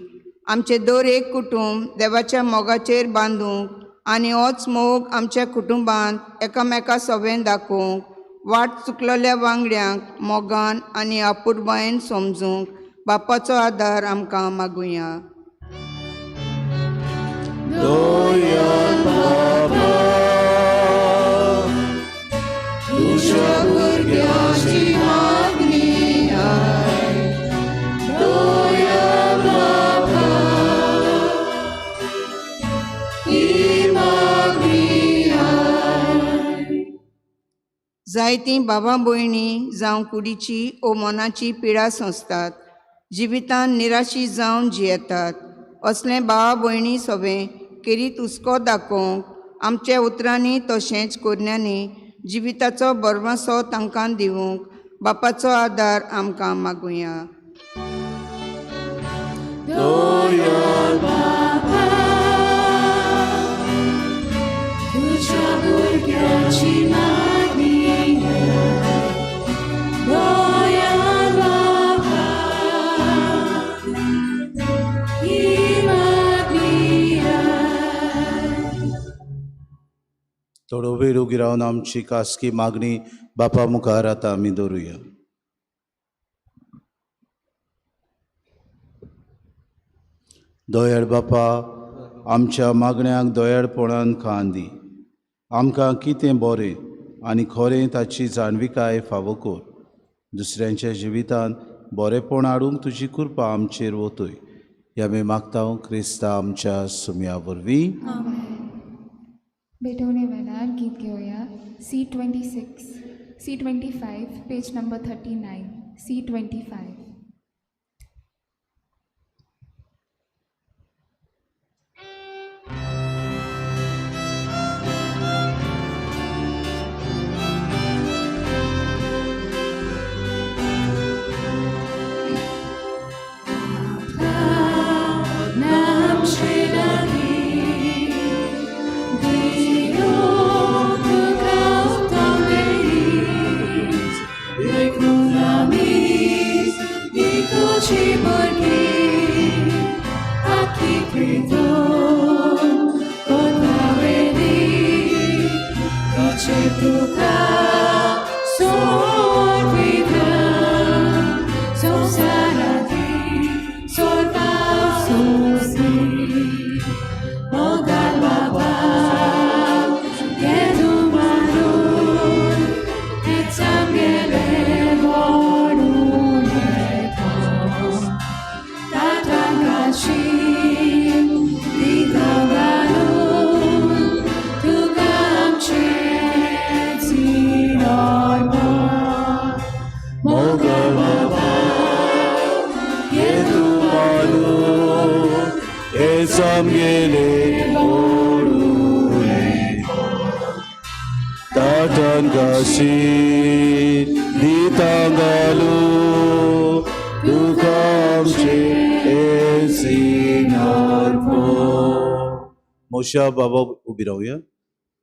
आमचें दर एक कुटूंब देवाच्या मोगाचेर बांदूंक आनी होच मोग आमच्या कुटुंबांत एकामेका सवें दाखोवंक, वाट चुकलेल्या वांगड्यांक मोगान आनी अपुरबायेन समजूंक बापाचो आदार आमकां मागुया. तुझ्या भुरग्याची मागणी आयक, दया बापा, ही मागणी आयक. जायतीं बाबा भयणी जावं कुडीची ओ मनाची पिडा सोंसतात, जिवितान निराशी जावन जियेतात. असलें भावा भयणी सवें केरीत हुस्को दाखोवंक आमच्या उतरांनी तशेंच कोरण्यांनी जिविताचो भरवंसो तांकां दिवंक बापाचो आदार आमकां मागुया. तुझ्या भुरग्याची मागणी आयक, दयाळ बापा, ही मागणी आयक. थोडो वेळ उगी रावन आमची खासगी मागणी बापा मुखार आतां आमी दवरुया. दयाळ बापा, आमच्या मागण्यांक दयाळपणान खान दी. आमकां कितें बरें आनी खरें ताची जाणविकाय फावो कर. दुसऱ्यांच्या जिवितांत बरेंपण हाडूंक तुजी कृपा आमचेर वतय. ह्या आमी मागता क्रिस्ता आमच्या सुम्या वरवीं. भेटवणे वेळार गीत घेवया. C26 C25 page number 39 C25. मोशा बाबा उबी रावया.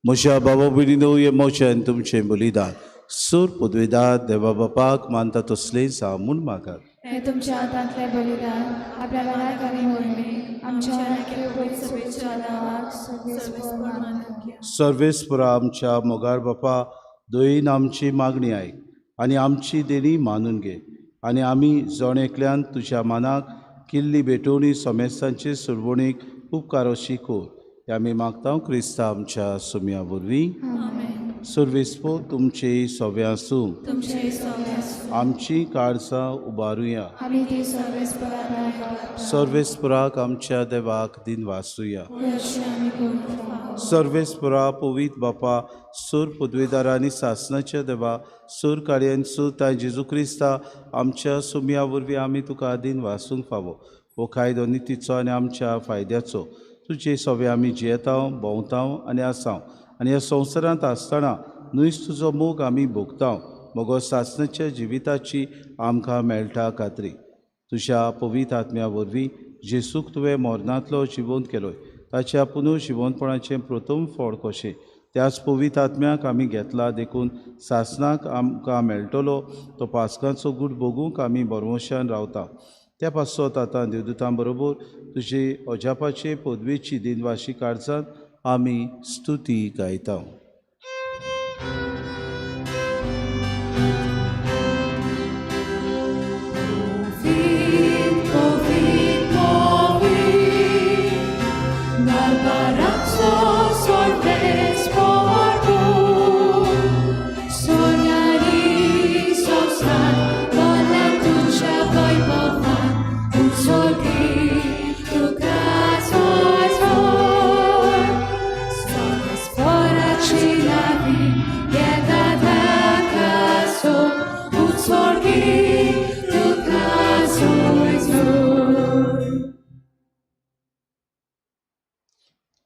मोशा बाबा भयणीनो, हे मोशान तुमचें बलिदान सूर पदवेदार देवा बापाक मानता तसलें सा म्हूण मागात. हे तुमच्या हातांतलें बलिदान आपल्या वेळार आनी वरवीं आमच्या सर्वेस्परा आमच्या मोगार बापा, दयेन आमची मागणी आयक आनी आमची देणी मानून घे आनी आमी जण एकल्यान तुज्या मानाक केल्ली भेटवणी समेस्तांचे सुरवणीक उपकार अशी कर. आमी मागता क्रिस्ता आमच्या सुम्या वरवीं. सर्वेस्पो तुमचे सवे आसूं. आमची काळजां उबारुया. सर्वेस्पराक आमच्या देवाक दिन वासुया. सर्वेस्परा पवित बापा, सूर पदवेदारा आनी सासनाच्या देवा, सूर कार्यान सुताय जेजू क्रिस्ता आमच्या सुम्या वरवीं आमी तुका दिन वासूंक फावो. हो कायदो नितीचो आनी आमच्या फायद्याचो. तुजे सवे आमी जियेतांव, भोंवतांव आनी आसांव आनी ह्या संवसारांत आसतना न्हयच तुजो मोग आमी भोगतांव. मगो सासणाच्या जिविताची आमकां मेळटा खात्री. तुज्या पवित्र आत्म्या वरवीं जेसूक तुवें मरणांतलो जिवंत केलोय, ताच्या पुनू जिवंतपणाचें प्रथम फळ कशें त्याच पवित्र आत्म्याक आमी घेतला देखून सासणाक आमकां मेळटलो तो पास्कांचो गूट भोगूंक आमी बरवशान रावता. त्या पासत आतां देवदूतां बरोबर तुजे अजापाचे पदवेची दिनवाशी काळजांत आमी स्तुती गायता.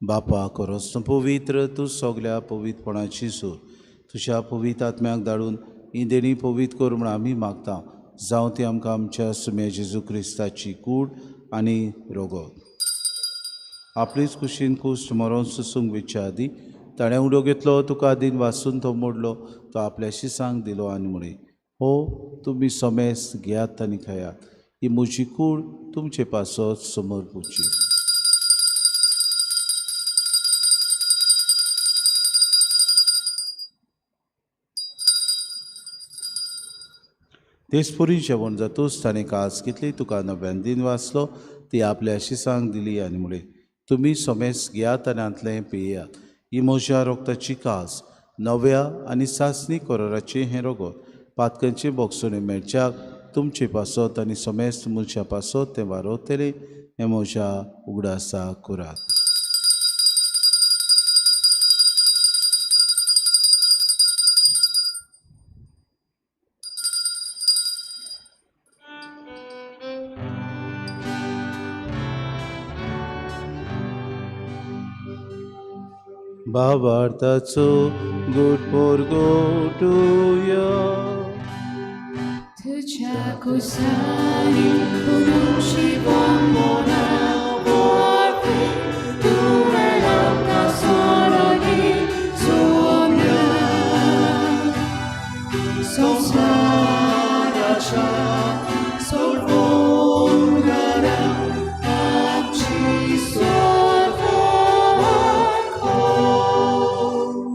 बापा करोस तूं पवित्र, तूं सगल्या पवित्रपणाची सूर. तुज्या पवित्र आत्म्याक धाडून ही देणी पवित्र कर म्हूण आमी मागता. जावं ती आमकां आमच्या सुम्या जेजू क्रिस्ताची कूड आनी रोगत. आपलीच कुशीन कूस मरोन सुसूंक वेच्या आदी ताणें उडो घेतलो, तुका दिन वासून तो मोडलो, तो आपल्याशी सांग दिलो आनी म्हळें, हो तुमी समेस्त घेयात आनी खायात, ही म्हजी कूड तुमचे पासत समर्पुची. तेचपुरी जेवण जातूच ताणें कास घेतली, तुका नव्यान दिन वाचलो, ती आपल्या शिसांक दिली आनी म्हळें, तुमी सोमेस घेयात आनी हांतलें पियेयात. ही म्हज्या रोगताची कास, नव्या आनी सासणी कोराराचें हें रोगत. पातकांचे बोगसणे मेळच्याक तुमचे पासत आनी सोमेस्त मनशां पासत तें वारवतलें हें म्हज्या उगडासा करात. भावार्थाचो गोड पोरगोटुया. तुझ्या कुसानी पुरुषिवम मोना वरवीं तुवें आमकां सोडली सोम्या. संवसाराच्या सोडवणाऱ्या आमची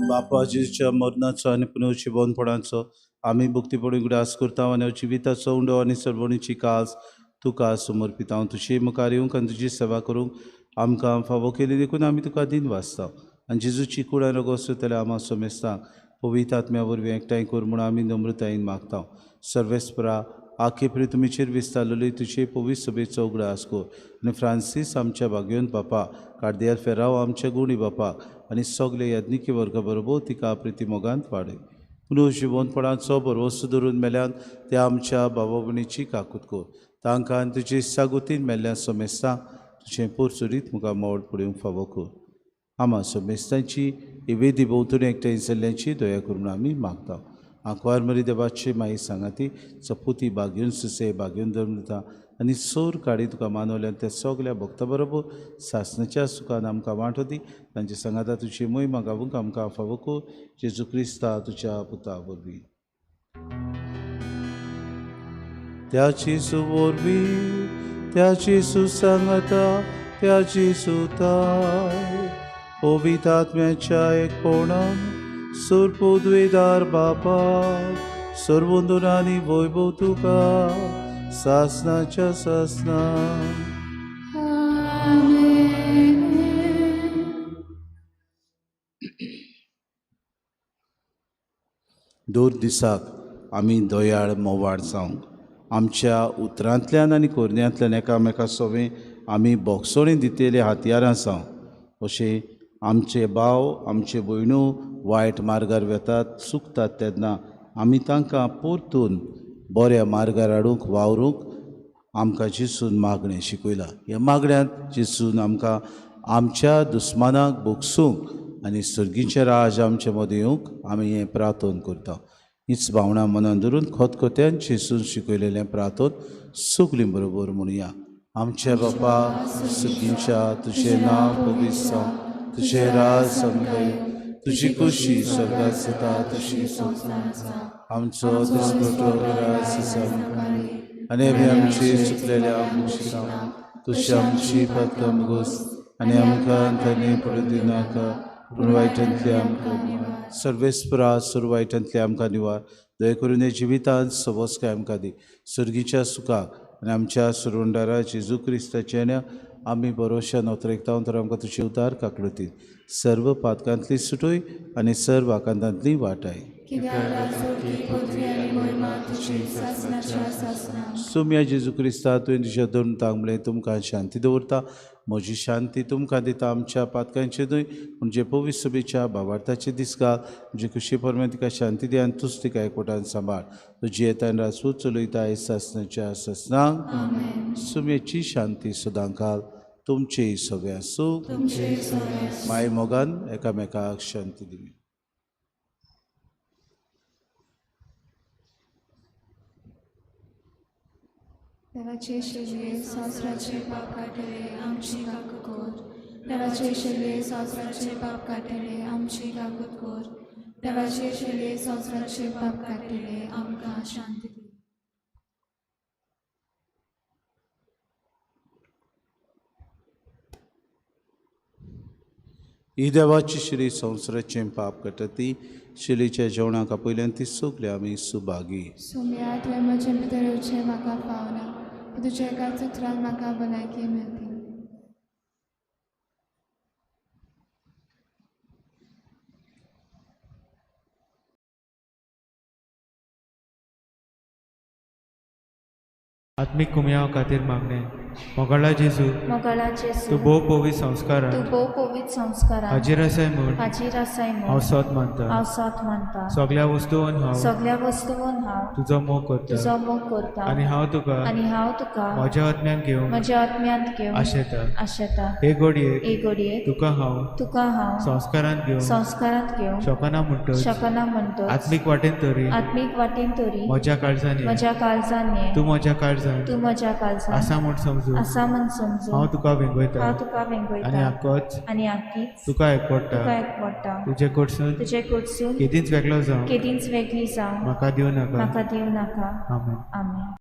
बापा जेजूच्या मरणाचो आनी पुनर्जिवनपणाचो आमी भक्तीपणी उगडास करता आनी जिविताचो उंडो आनी सर्वणीची कास तुका समर्पिता. तुजे मुखार येवंक आनी तुजी सेवा करूंक आमकां फावो केली देखून आमी तुका दिन वाचता. आनी जेजूची कूड आनी रगत सोदतल्या आमा समेस्तांक पवित्र आत्म्या वरवीं एकठांय कर म्हूण आमी नम्रतायेन मागता. सर्वेस्परा आखे तुमीचेर विस्तारलेली तुजे पवित्र सभेचो उगडास कर आनी फ्रांसीस आमच्या भाग्योन बापा, कार्दियाल फेराव आमच्या गुणी बापा आनी सगळे याज्ञिकी वर्गा बरोबर तिका प्रिती मोगांत वाडय. पुनर्जिवनपणाचो भरवंसो धरून मेल्यान त्या आमच्या भावा भयणीची काकूत कर. तांकां आनी तुजे सागोतीन मेल्ल्या समेस्तांक तुजें पोरचुरीत मुखार मोड पळोवंक फावो कर. आमा समेस्तांची ही वेदी भोंवतणी एकठांय जाल्ल्यांची दया करून आमी मागता. आंकवार मरी देवाची माई सांगाती चपुती बागेवन सुसे बागेवन धर्म दिता आनी सोर काडी तुका मानवल्यान त्या सगल्या भक्ता बरोबर सासणाच्या सुखान आमकां वांटो दी. तांचे सांगाता तुजी मोहिमा गावूंक आमकां फावो कर. जेजू क्रिस्ता तुज्या पुता वरवीं. त्या जेजू वरवीं, त्या जेजू सांगाता, त्या जेजू ताय पवित्र आत्म्याच्या एकपणान सुरपुद्वेदार बापा सर्वंदुरानी वैभव तुका सासनाच्या सासना. आमेन. दोन दिसाक आमी दयाळ मोवाळ जावंक आमच्या उतरांतल्यान आनी कोरण्यांतल्यान एकामेका सोवें आमी बोगसोणी दितले हातयारां जावं. अशें आमचे भाव आमचे भयणो वायट मार्गार वेतात चुकतात तेन्ना आमी तांकां परतून बऱ्या मार्गार हाडूंक वावरूंक आमकां जेजून मागणें शिकयलां. ह्या मागण्यांत जेजून आमकां आमच्या दुस्मानाक भोगसूंक आनी सर्गीचें राज आमचे मदीं येवंक आमी हें प्रार्थन करता. हीच भावना मनान धरून खतखत्यान जेजून शिकयलेलें प्रार्थन सगलीं बरोबर म्हणुया. आमच्या बापा सर्गीच्या, तुजें नांव पवित्र जावं, तुजें राज आमकां येवं, तुजी खुशी स्वर्गात जाता तशी संवसारांत जावं. आमचो दिसपटो राज आनी आमी आमची चुकलेल्या बक्षिसां तशी आमची पातकां मुगोस आनी आमकां तांणी पडूं दिनाका पूण वायटांतले आमकां निवार. सर्वेस्परा सर्व वायटांतले आमकां निवार. दया करून हे जिवितांत सवस्काय आमकां दी. सर्गीच्या सुखाक आनी आमच्या सुरवंडारा जेजू क्रिस्ताच्या आमी बरोवश्या नोतरेकता तर आमकां तुजे उतार काकलुतीन सर्व पातकांतली सुटूय आनी सर्व आकांतांतली वाटाय. सुम्या जेजू क्रिस्ता तुवें तुज्या दोन तांक म्हणलें तुमकां शांती दवरता, म्हजी शांती तुमकां दिता. आमच्या पातकांचे न्हय पूण जे पवित्र सभेच्या भावार्थाचे दिसका म्हणजे खुशी परमें तिका शांती दी आनी तूच तिका एकवटान सांबाळ. तुजी येतान राजपूत चलयता सासनाच्या सासनाक. सुम्याची शांती सदांकाल तुमचे सगळे आसूं. माय मोगान एकामेकाक शांती दिली. देवाचे शेलये संवसाराचे पाप काडटले आमची काकूत कर. देवाचे शेलये संवसाराचे पाप काडटले आमची काकूत कर. देवाचे शेलये संवसाराचे पाप काडटले आमकां शांती दी. ही देवाची शिरी संवसाराचें पाप काडटा ती शिलीच्या जेवणाक आपयल्यान ती सगळी आमी सुभागी. सोम्या, तुवें म्हजे भितर येवचें म्हाका फावना, पूण तुज्या एकाच उतरान म्हाका भलायकी मेळटली. आत्मीक कुमयाव खातीर मागणें. मोगाळा जेजू, मोगाळा जेजू, तूं भोव पवित्र संस्कारान, तूं भोव पवित्र संस्कारान हाजीर आसाय म्हूण, हाजीर आसाय म्हूण हांव सोद मानता, हांव सोद मानता. सगळ्या वस्तून हांव, सगळ्या वस्तून हांव तुजो मोग करता, तुजो मोग करता. आनी हांव तुका, आनी हांव तुका म्हज्या आत्म्यान घेवंक, म्हज्या आत्म्यांत घेवंक आशेता, आशेता. हे घडयेक, हे घडयेक तुका हांव, तुका हांव संस्कारांत घेवंक, संस्कारांत घेवंक शकना म्हणटच, शकना म्हणटच, आत्मीक वाटेन तरी, आत्मीक वाटेन तरी म्हज्या काळजान, म्हज्या काळजान, तूं म्हज्या काळजान, तूं म्हज्या काळजान आसा म्हूण समजून, आसा म्हूण समजून हांव तुका वेंगयता, हांव तुका वेंगयता. आनी आकोच, आनी आकीच तुका एकवडटा, तुका एकवडटा. तुजे कडसून, तुजे कडसून केदींच वेगळो जावं, केदींच वेगळी जावं म्हाका दिवं नाका, म्हाका दिवं नाका. आमेन. आमेन.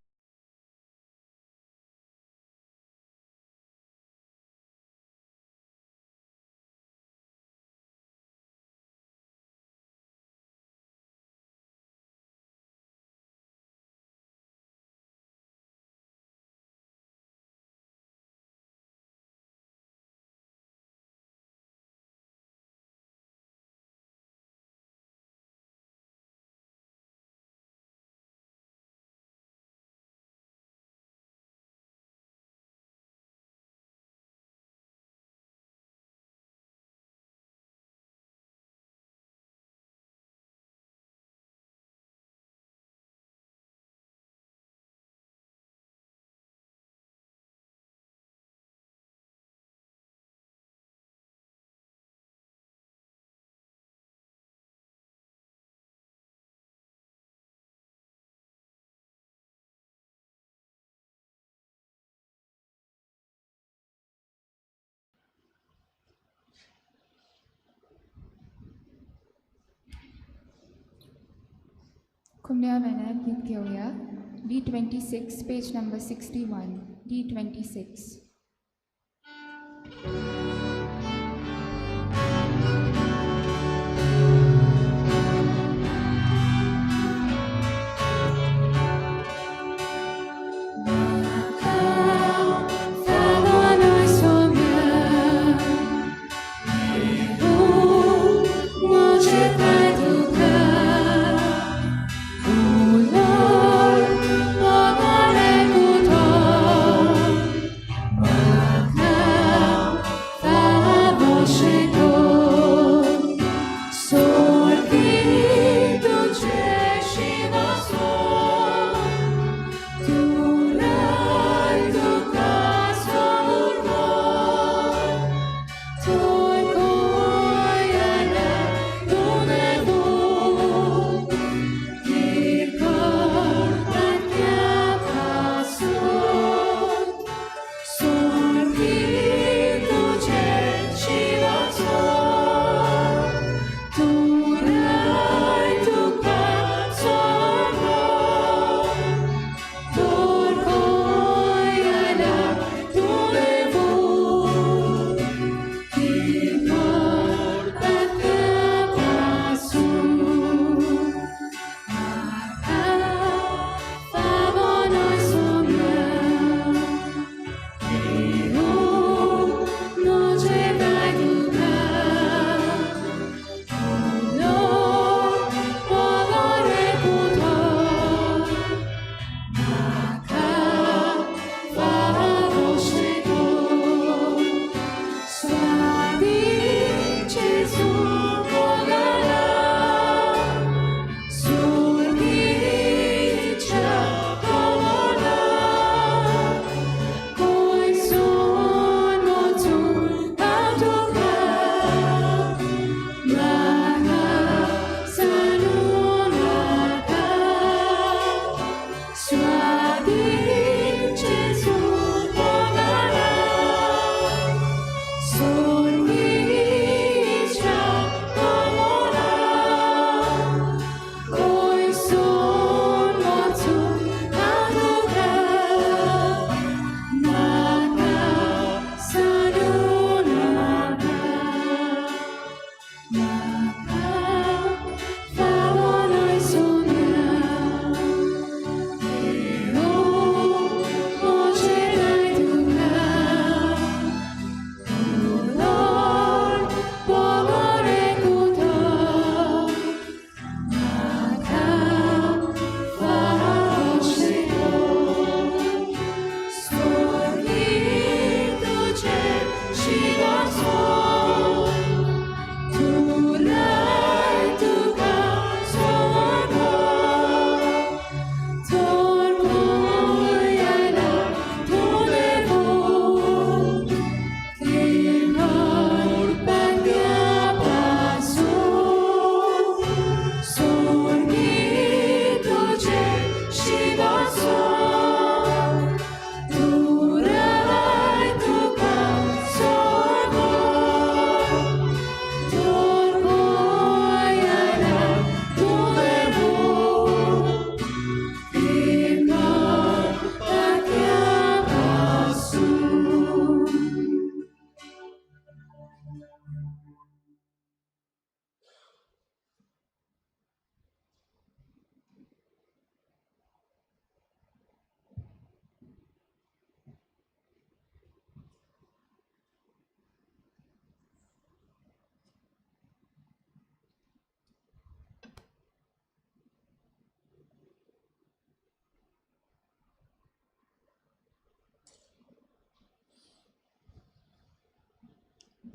कुमण्या वेल्यार गीत घेवया. D26, page number 61. D26. Soy su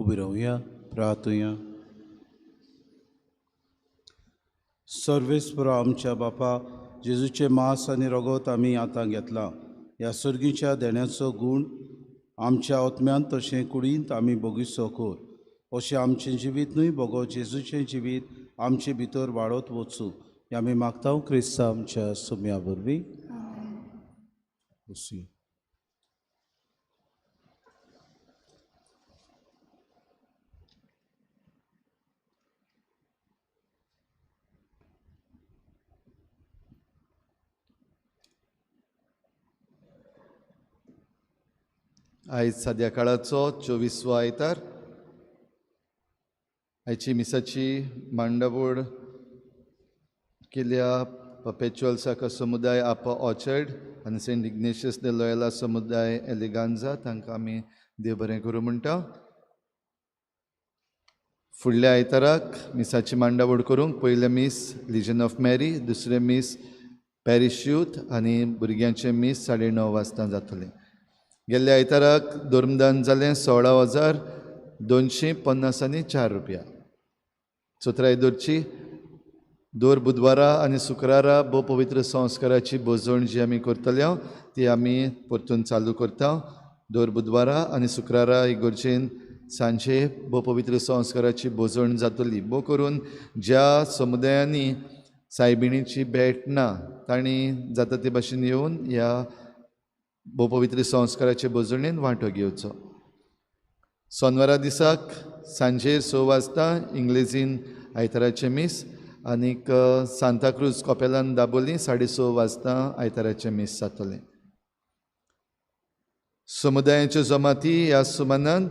उबी रावया, प्रार्थुया. सर्वेस्परा आमच्या बापा, जेजूचें मांस आनी रगत आमी आतां घेतलां. ह्या सर्गीच्या देण्याचो गूण आमच्या आत्म्यांत तशें कुडींत आमी बोगिसो कर. अशें आमचें जिवीत न्हय बोगो जेजूचें जिवीत आमचे भितर वाडत वचूं. हें आमी मागता क्रिस्ता आमच्या सुम्या वरवीं. आयज साद्या काळाचो 24वो आयतार. आयची मिसाची मांडावळ केल्या परपेच्युअल साकर समुदाय आपा ऑर्चर्ड आनी सेंट इग्नेशियस दे लोयला समुदाय एलिगांजा तांकां आमी देव बरें करूं म्हणटा. फुडल्या आयताराक मिसाची मांडावळ करूंक पयलें मीस लिजन ऑफ मॅरी, दुसरें मीस पॅरिश यूथ आनी भुरग्यांचें मीस 9:30 वाजता जातलें. गेल्ल्या आयताराक धर्मदान जालें 16,254 रुपया. चोत्राय दवरची दर बुधवारा आनी शुक्रारा भोव पवित्र संस्काराची भोजवण जी आमी करतले ती आमी परतून चालू करता. दर बुधवारा आनी शुक्रारा इगर्जेन सांजे भोव पवित्र संस्काराची भोजवण जातली. भोव करून ज्या समुदायांनी सायबिणीची भेट ना तांणी जाता ते भाशेन येवन ह्या भोव पवित्र संस्काराचे भोजवणेन वांटो घेवचो. सोनवारा दिसाक सांजेर 6 वाजता इंग्लेजीन आयताराचें मीस आनीक सांताक्रूज कॉपेलान दाबोली 6:30 वाजता आयताराचें मीस जातलें. समुदायाच्यो जमाती ह्या सुमानान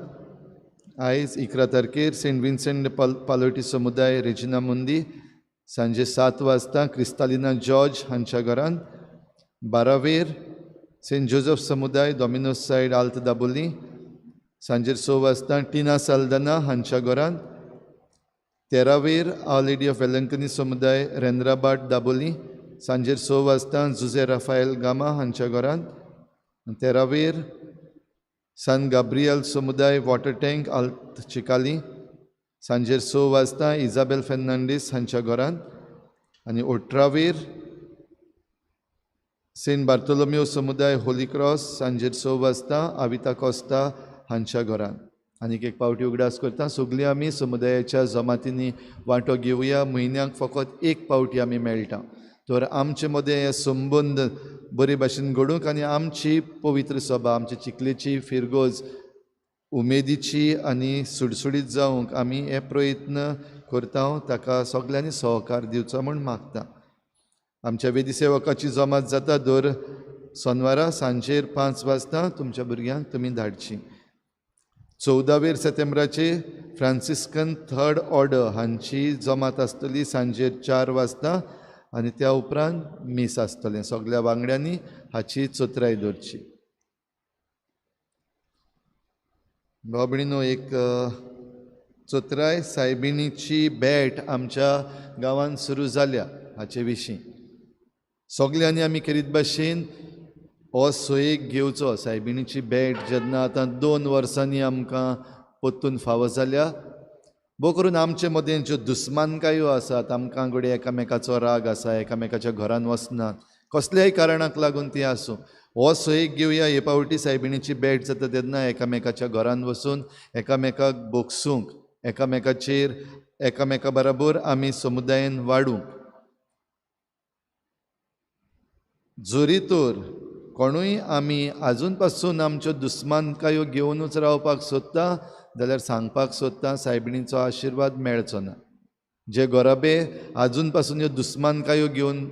आयज 11 तारखेर सेंट विन्सेंट पालोटी समुदाय रेजिना मुंदी सांजे 7 वाजता क्रिस्तालिना जॉर्ज हांच्या घरान, 12वेर सेंट जोजफ समुदाय डॉमिनोस सायड आल्त दाबोली सांजेर 6 वाजता टिना साल्दाना हांच्या घरान, 13वेर our lady of Velankanni समुदाय रेंद्राबाट दाबोली सांजेर 6 वाजता जुजे राफायल गामा हांच्या घरान, 13वेर सान गाब्रियल समुदाय वॉटर टँक आल्त चिकाली सांजेर 6 वाजता इजाबेल फेर्नांडीस हांच्या घरान आनी 18वेर सेंट बार्तोलोमियो समुदाय होली क्रॉस सांजेर 6 वाजता आविता कोस्ता हांच्या घरान. आनीक एक पावटी उगडास करता, सगळीं आमी समुदायाच्या जमातींनी वांटो घेवया. म्हयन्याक फकत एक पावटी आमी मेळटा तर आमचे मदें हे संबंद बरे भाशेन घडूंक आनी आमची पवित्र सभा आमची चिखलेची फिरगोज उमेदीची आनी सुडसुडीत जावंक आमी हे प्रयत्न करता. ताका सगल्यांनी सहकार दिवचो म्हूण मागता. आमच्या वेदी सेवकाची जमात जाता दर सोनवारा सांजेर 5 वाजता. तुमच्या भुरग्यांक तुमी धाडची. 14वेर सप्टेंबराचे फ्रांसिस्कन थर्ड ऑर्डर हांची जमात आसतली सांजेर 4 वाजता आनी त्या उपरांत मीस आसतलें. सगल्या वांगड्यांनी हाची चोत्राय दवरची. भाव भयणीनो, एक चोत्राय सायबिणीची भेट आमच्या गांवांत सुरू जाल्या हाचे विशीं सगल्यांनी आमी केरीत भाशेन हो सोयेक घेवचो. सायबिणीची भेट जेन्ना आतां 2 वर्सांनी आमकां परतून फावो जाल्या, भोव करून आमचे मदें ज्यो दुस्मानकायो आसात, आमकां घडये एकामेकाचो राग आसा, एकामेकाच्या घरान वचनात, कसल्याय कारणाक लागून ती आसूं, हो सोयेक घेवया. हे पावटी सायबिणीची भेट जाता तेन्ना एकामेकाच्या घरान वचून एकामेकाक बोगसूंक, एकामेकाचेर एकामेका बराबर आमी समुदायेन वाडूंक. जरी तर कोणूय आमी आजून पासून आमच्यो दुस्मानकायो घेवनूच रावपाक सोदता जाल्यार सांगपाक सोदता सायबिणीचो आशिर्वाद मेळचो ना. जे गोराबे आजून पासून ह्यो दुस्मानकायो घेवन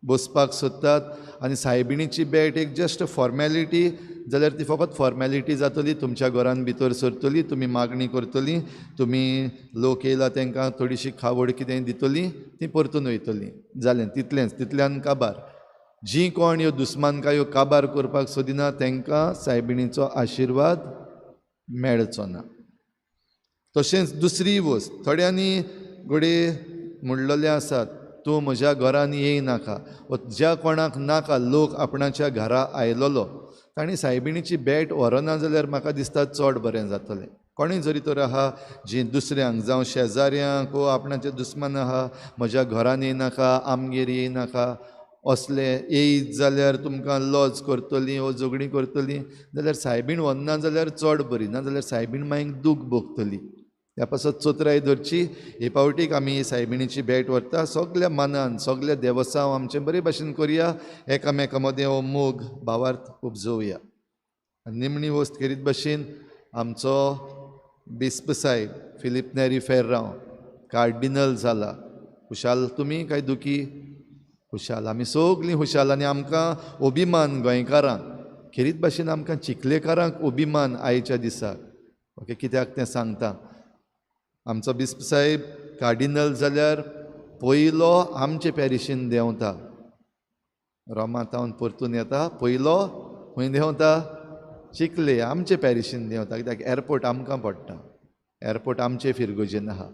बसपाक सोदतात आनी सायबिणीची भेट एक जस्ट फॉर्मेलिटी जाल्यार ती फकत फॉर्मेलिटी जातली. तुमच्या घरान भितर सरतली, तुमी मागणी करतली, तुमी लोक येयला तांकां थोडीशी खावड कितें दितली, ती परतून वयतली, जालें तितलेंच, तितल्यान काबार. जी कोण ह्यो दुस्मानकायो काबार करपाक सोदिना तांकां सायबिणीचो आशिर्वाद मेळचो ना. तशेंच दुसरी वस्त, थोड्यांनी घडये म्हणलेलें आसात तूं म्हज्या घरान येयनाका, ज्या कोणाक नाका लोक आपणाच्या घरा आयलोलो तांणी सायबिणीची भेट व्हरना जाल्यार म्हाका दिसता चड बरें जातलें. कोणूय जरी तर आहा जी दुसऱ्यांक जावं शेजाऱ्यांक वो आपणाचे दुस्मान आहा, म्हज्या घरान येयनाका, आमगेर येयनाका, असले येयत जाल्यार तुमकां लॉज करतलीं वो झगडीं करतलीं जाल्यार सायबीण व्हरना जाल्यार चड बरी, ना जाल्यार सायबीण मागीर दूख भोगतली. ह्या पासत चतुराय धरची. हे पावटीक आमी सायबिणीची भेट व्हरता सगल्या मनान, सगल्या देवसांव आमचें बरे भाशेन करुया, एकामेका मदें हो मोग भावार्थ उपजोवया. आनी निमणी वस्त करीत भाशेन आमचो बिस्प साहेब फिलीप नेरी फेर्रांव कार्डिनल जाला. खुशाल तुमी काय दुखी? खुशाल, आमी सगलीं खुशाल. आनी आमकां अभिमान गोंयकारांक, खेरीत भाशेन आमकां चिखलेकारांक अभिमान आयच्या दिसाक. ओके, कित्याक तें सांगता. आमचो बिस्प साहेब कार्डिनल जाल्यार पयलो आमचे पॅरिशीन देंवता, रोमांतावन परतून येता, पयलो खंय देंवता? चिखले आमचे पॅरिशीन देंवता, कित्याक एरपोर्ट आमकां पडटा, एरपोर्ट आमचे फिरगोजेन आहा.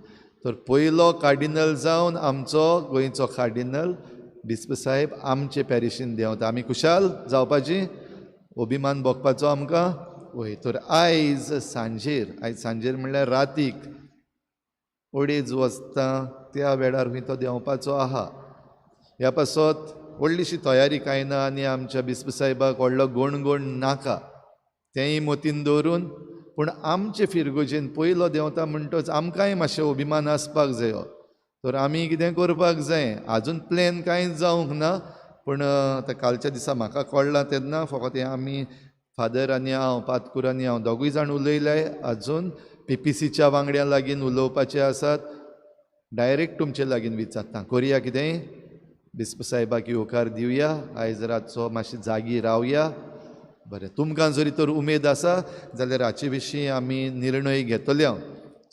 तर पयलो कार्डिनल जावन आमचो गोंयचो कार्डिनल बिस्प साहेब आमचे पॅरिशीन देंवता. आमी खुशाल जावपाची, अभिमान भोगपाचो आमकां. वय, तर आयज सांजेर, आयज सांजेर म्हणल्यार रातीक 2:30 वाजता त्या वेळार खंय तो देंवपाचो आहा. ह्या पासत व्हडलीशी तयारी कांय ना आनी आमच्या बिस्प साहेबाक व्हडलो गणगण नाका, तेंय मतीन दवरून. पूण आमचे फिरगोजेन पयलो देंवता म्हणटच आमकांय मातशें अभिमान आसपाक जायो. तर आमी कितें करपाक जाय, आजून प्लॅन कांय जावंक ना, पूण आतां कालच्या दिसा म्हाका कळ्ळां तेन्ना फकत हें आमी फादर आनी हांव, पातकूर आनी हांव दोगूय जाण उलयले. आजून पीपीसीच्या वांगड्यां लागीं उलोवपाचे आसात, डायरेक्ट तुमचे लागीं विचारता करुया कितें, बिस्प साहेबाक येवकार दिवया, आयज रातचो मातशी जागी रावया. बरें, तुमकां जरी तर उमेद आसा जाल्यार हाचे विशीं आमी निर्णय घेतले. हांव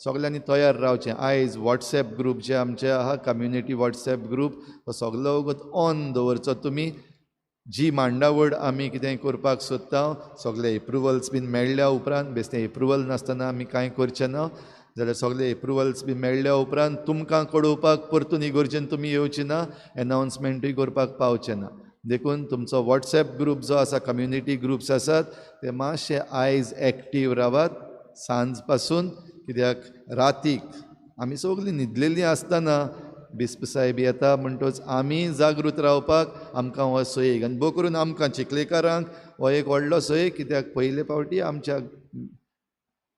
सगल्यांनी तयार रावचें. आयज वॉट्सएप ग्रूप जे आमचे आहा, कम्युनिटी वॉट्सएप ग्रूप, तो सगलो वगत ऑन दवरचो. तुमी जी मांडावळ आमी कितें करपाक सोदता सगळे एप्रुवल्स बीन मेळ्ळ्या उपरांत, बेश्टें एप्रुवल नासतना आमी कांय करचें ना, जाल्यार सगळे एप्रुवल्स बी मेळ्ळ्या उपरांत तुमकां कळोवपाक परतून इगोर्जेन तुमी येवची ना, एनावन्समेंटूय करपाक पावचें ना. देखून तुमचो वॉट्सएप ग्रूप जो आसा, कम्युनिटी ग्रुप्स आसात, ते मातशे आयज एक्टीव रावात सांज पासून, कित्याक रातीक आमी सगळीं न्हिदलेलीं आसतना बिस्प साहेब येता म्हणटच आमी जागृत रावपाक आमकां हो सोयीक. आनी भोव करून आमकां चिखलेकारांक हो एक व्हडलो सोयीक, कित्याक पयले फावटी आमच्या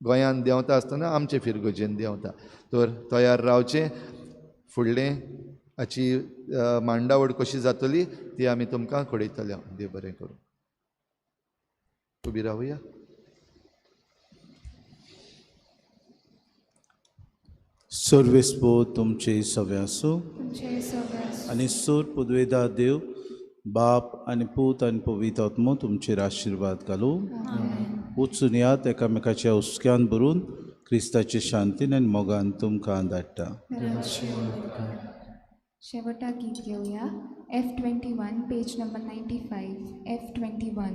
गोंयांत देंवता आसतना आमचे फिरगोजेन देंवता. तर तयार रावचें. फुडलें हाची मांडावळ कशी जातली ती आमी तुमकां कळयतले. देव बरें करूं. उबी रावया. सर्वेस्पो तुमचे सवे आसूं आनी सोर पुदवेदा देव बाप आनी पूत आनी पवित्र आत्मो तुमचेर आशिर्वाद घालूं. वचून यात एकामेकाच्या हुस्क्यान भरून क्रिस्ताचे शांतीन आनी मोगान तुमकां धाडटा. शेवटा गीत घेवया. F21 page number 95. F21.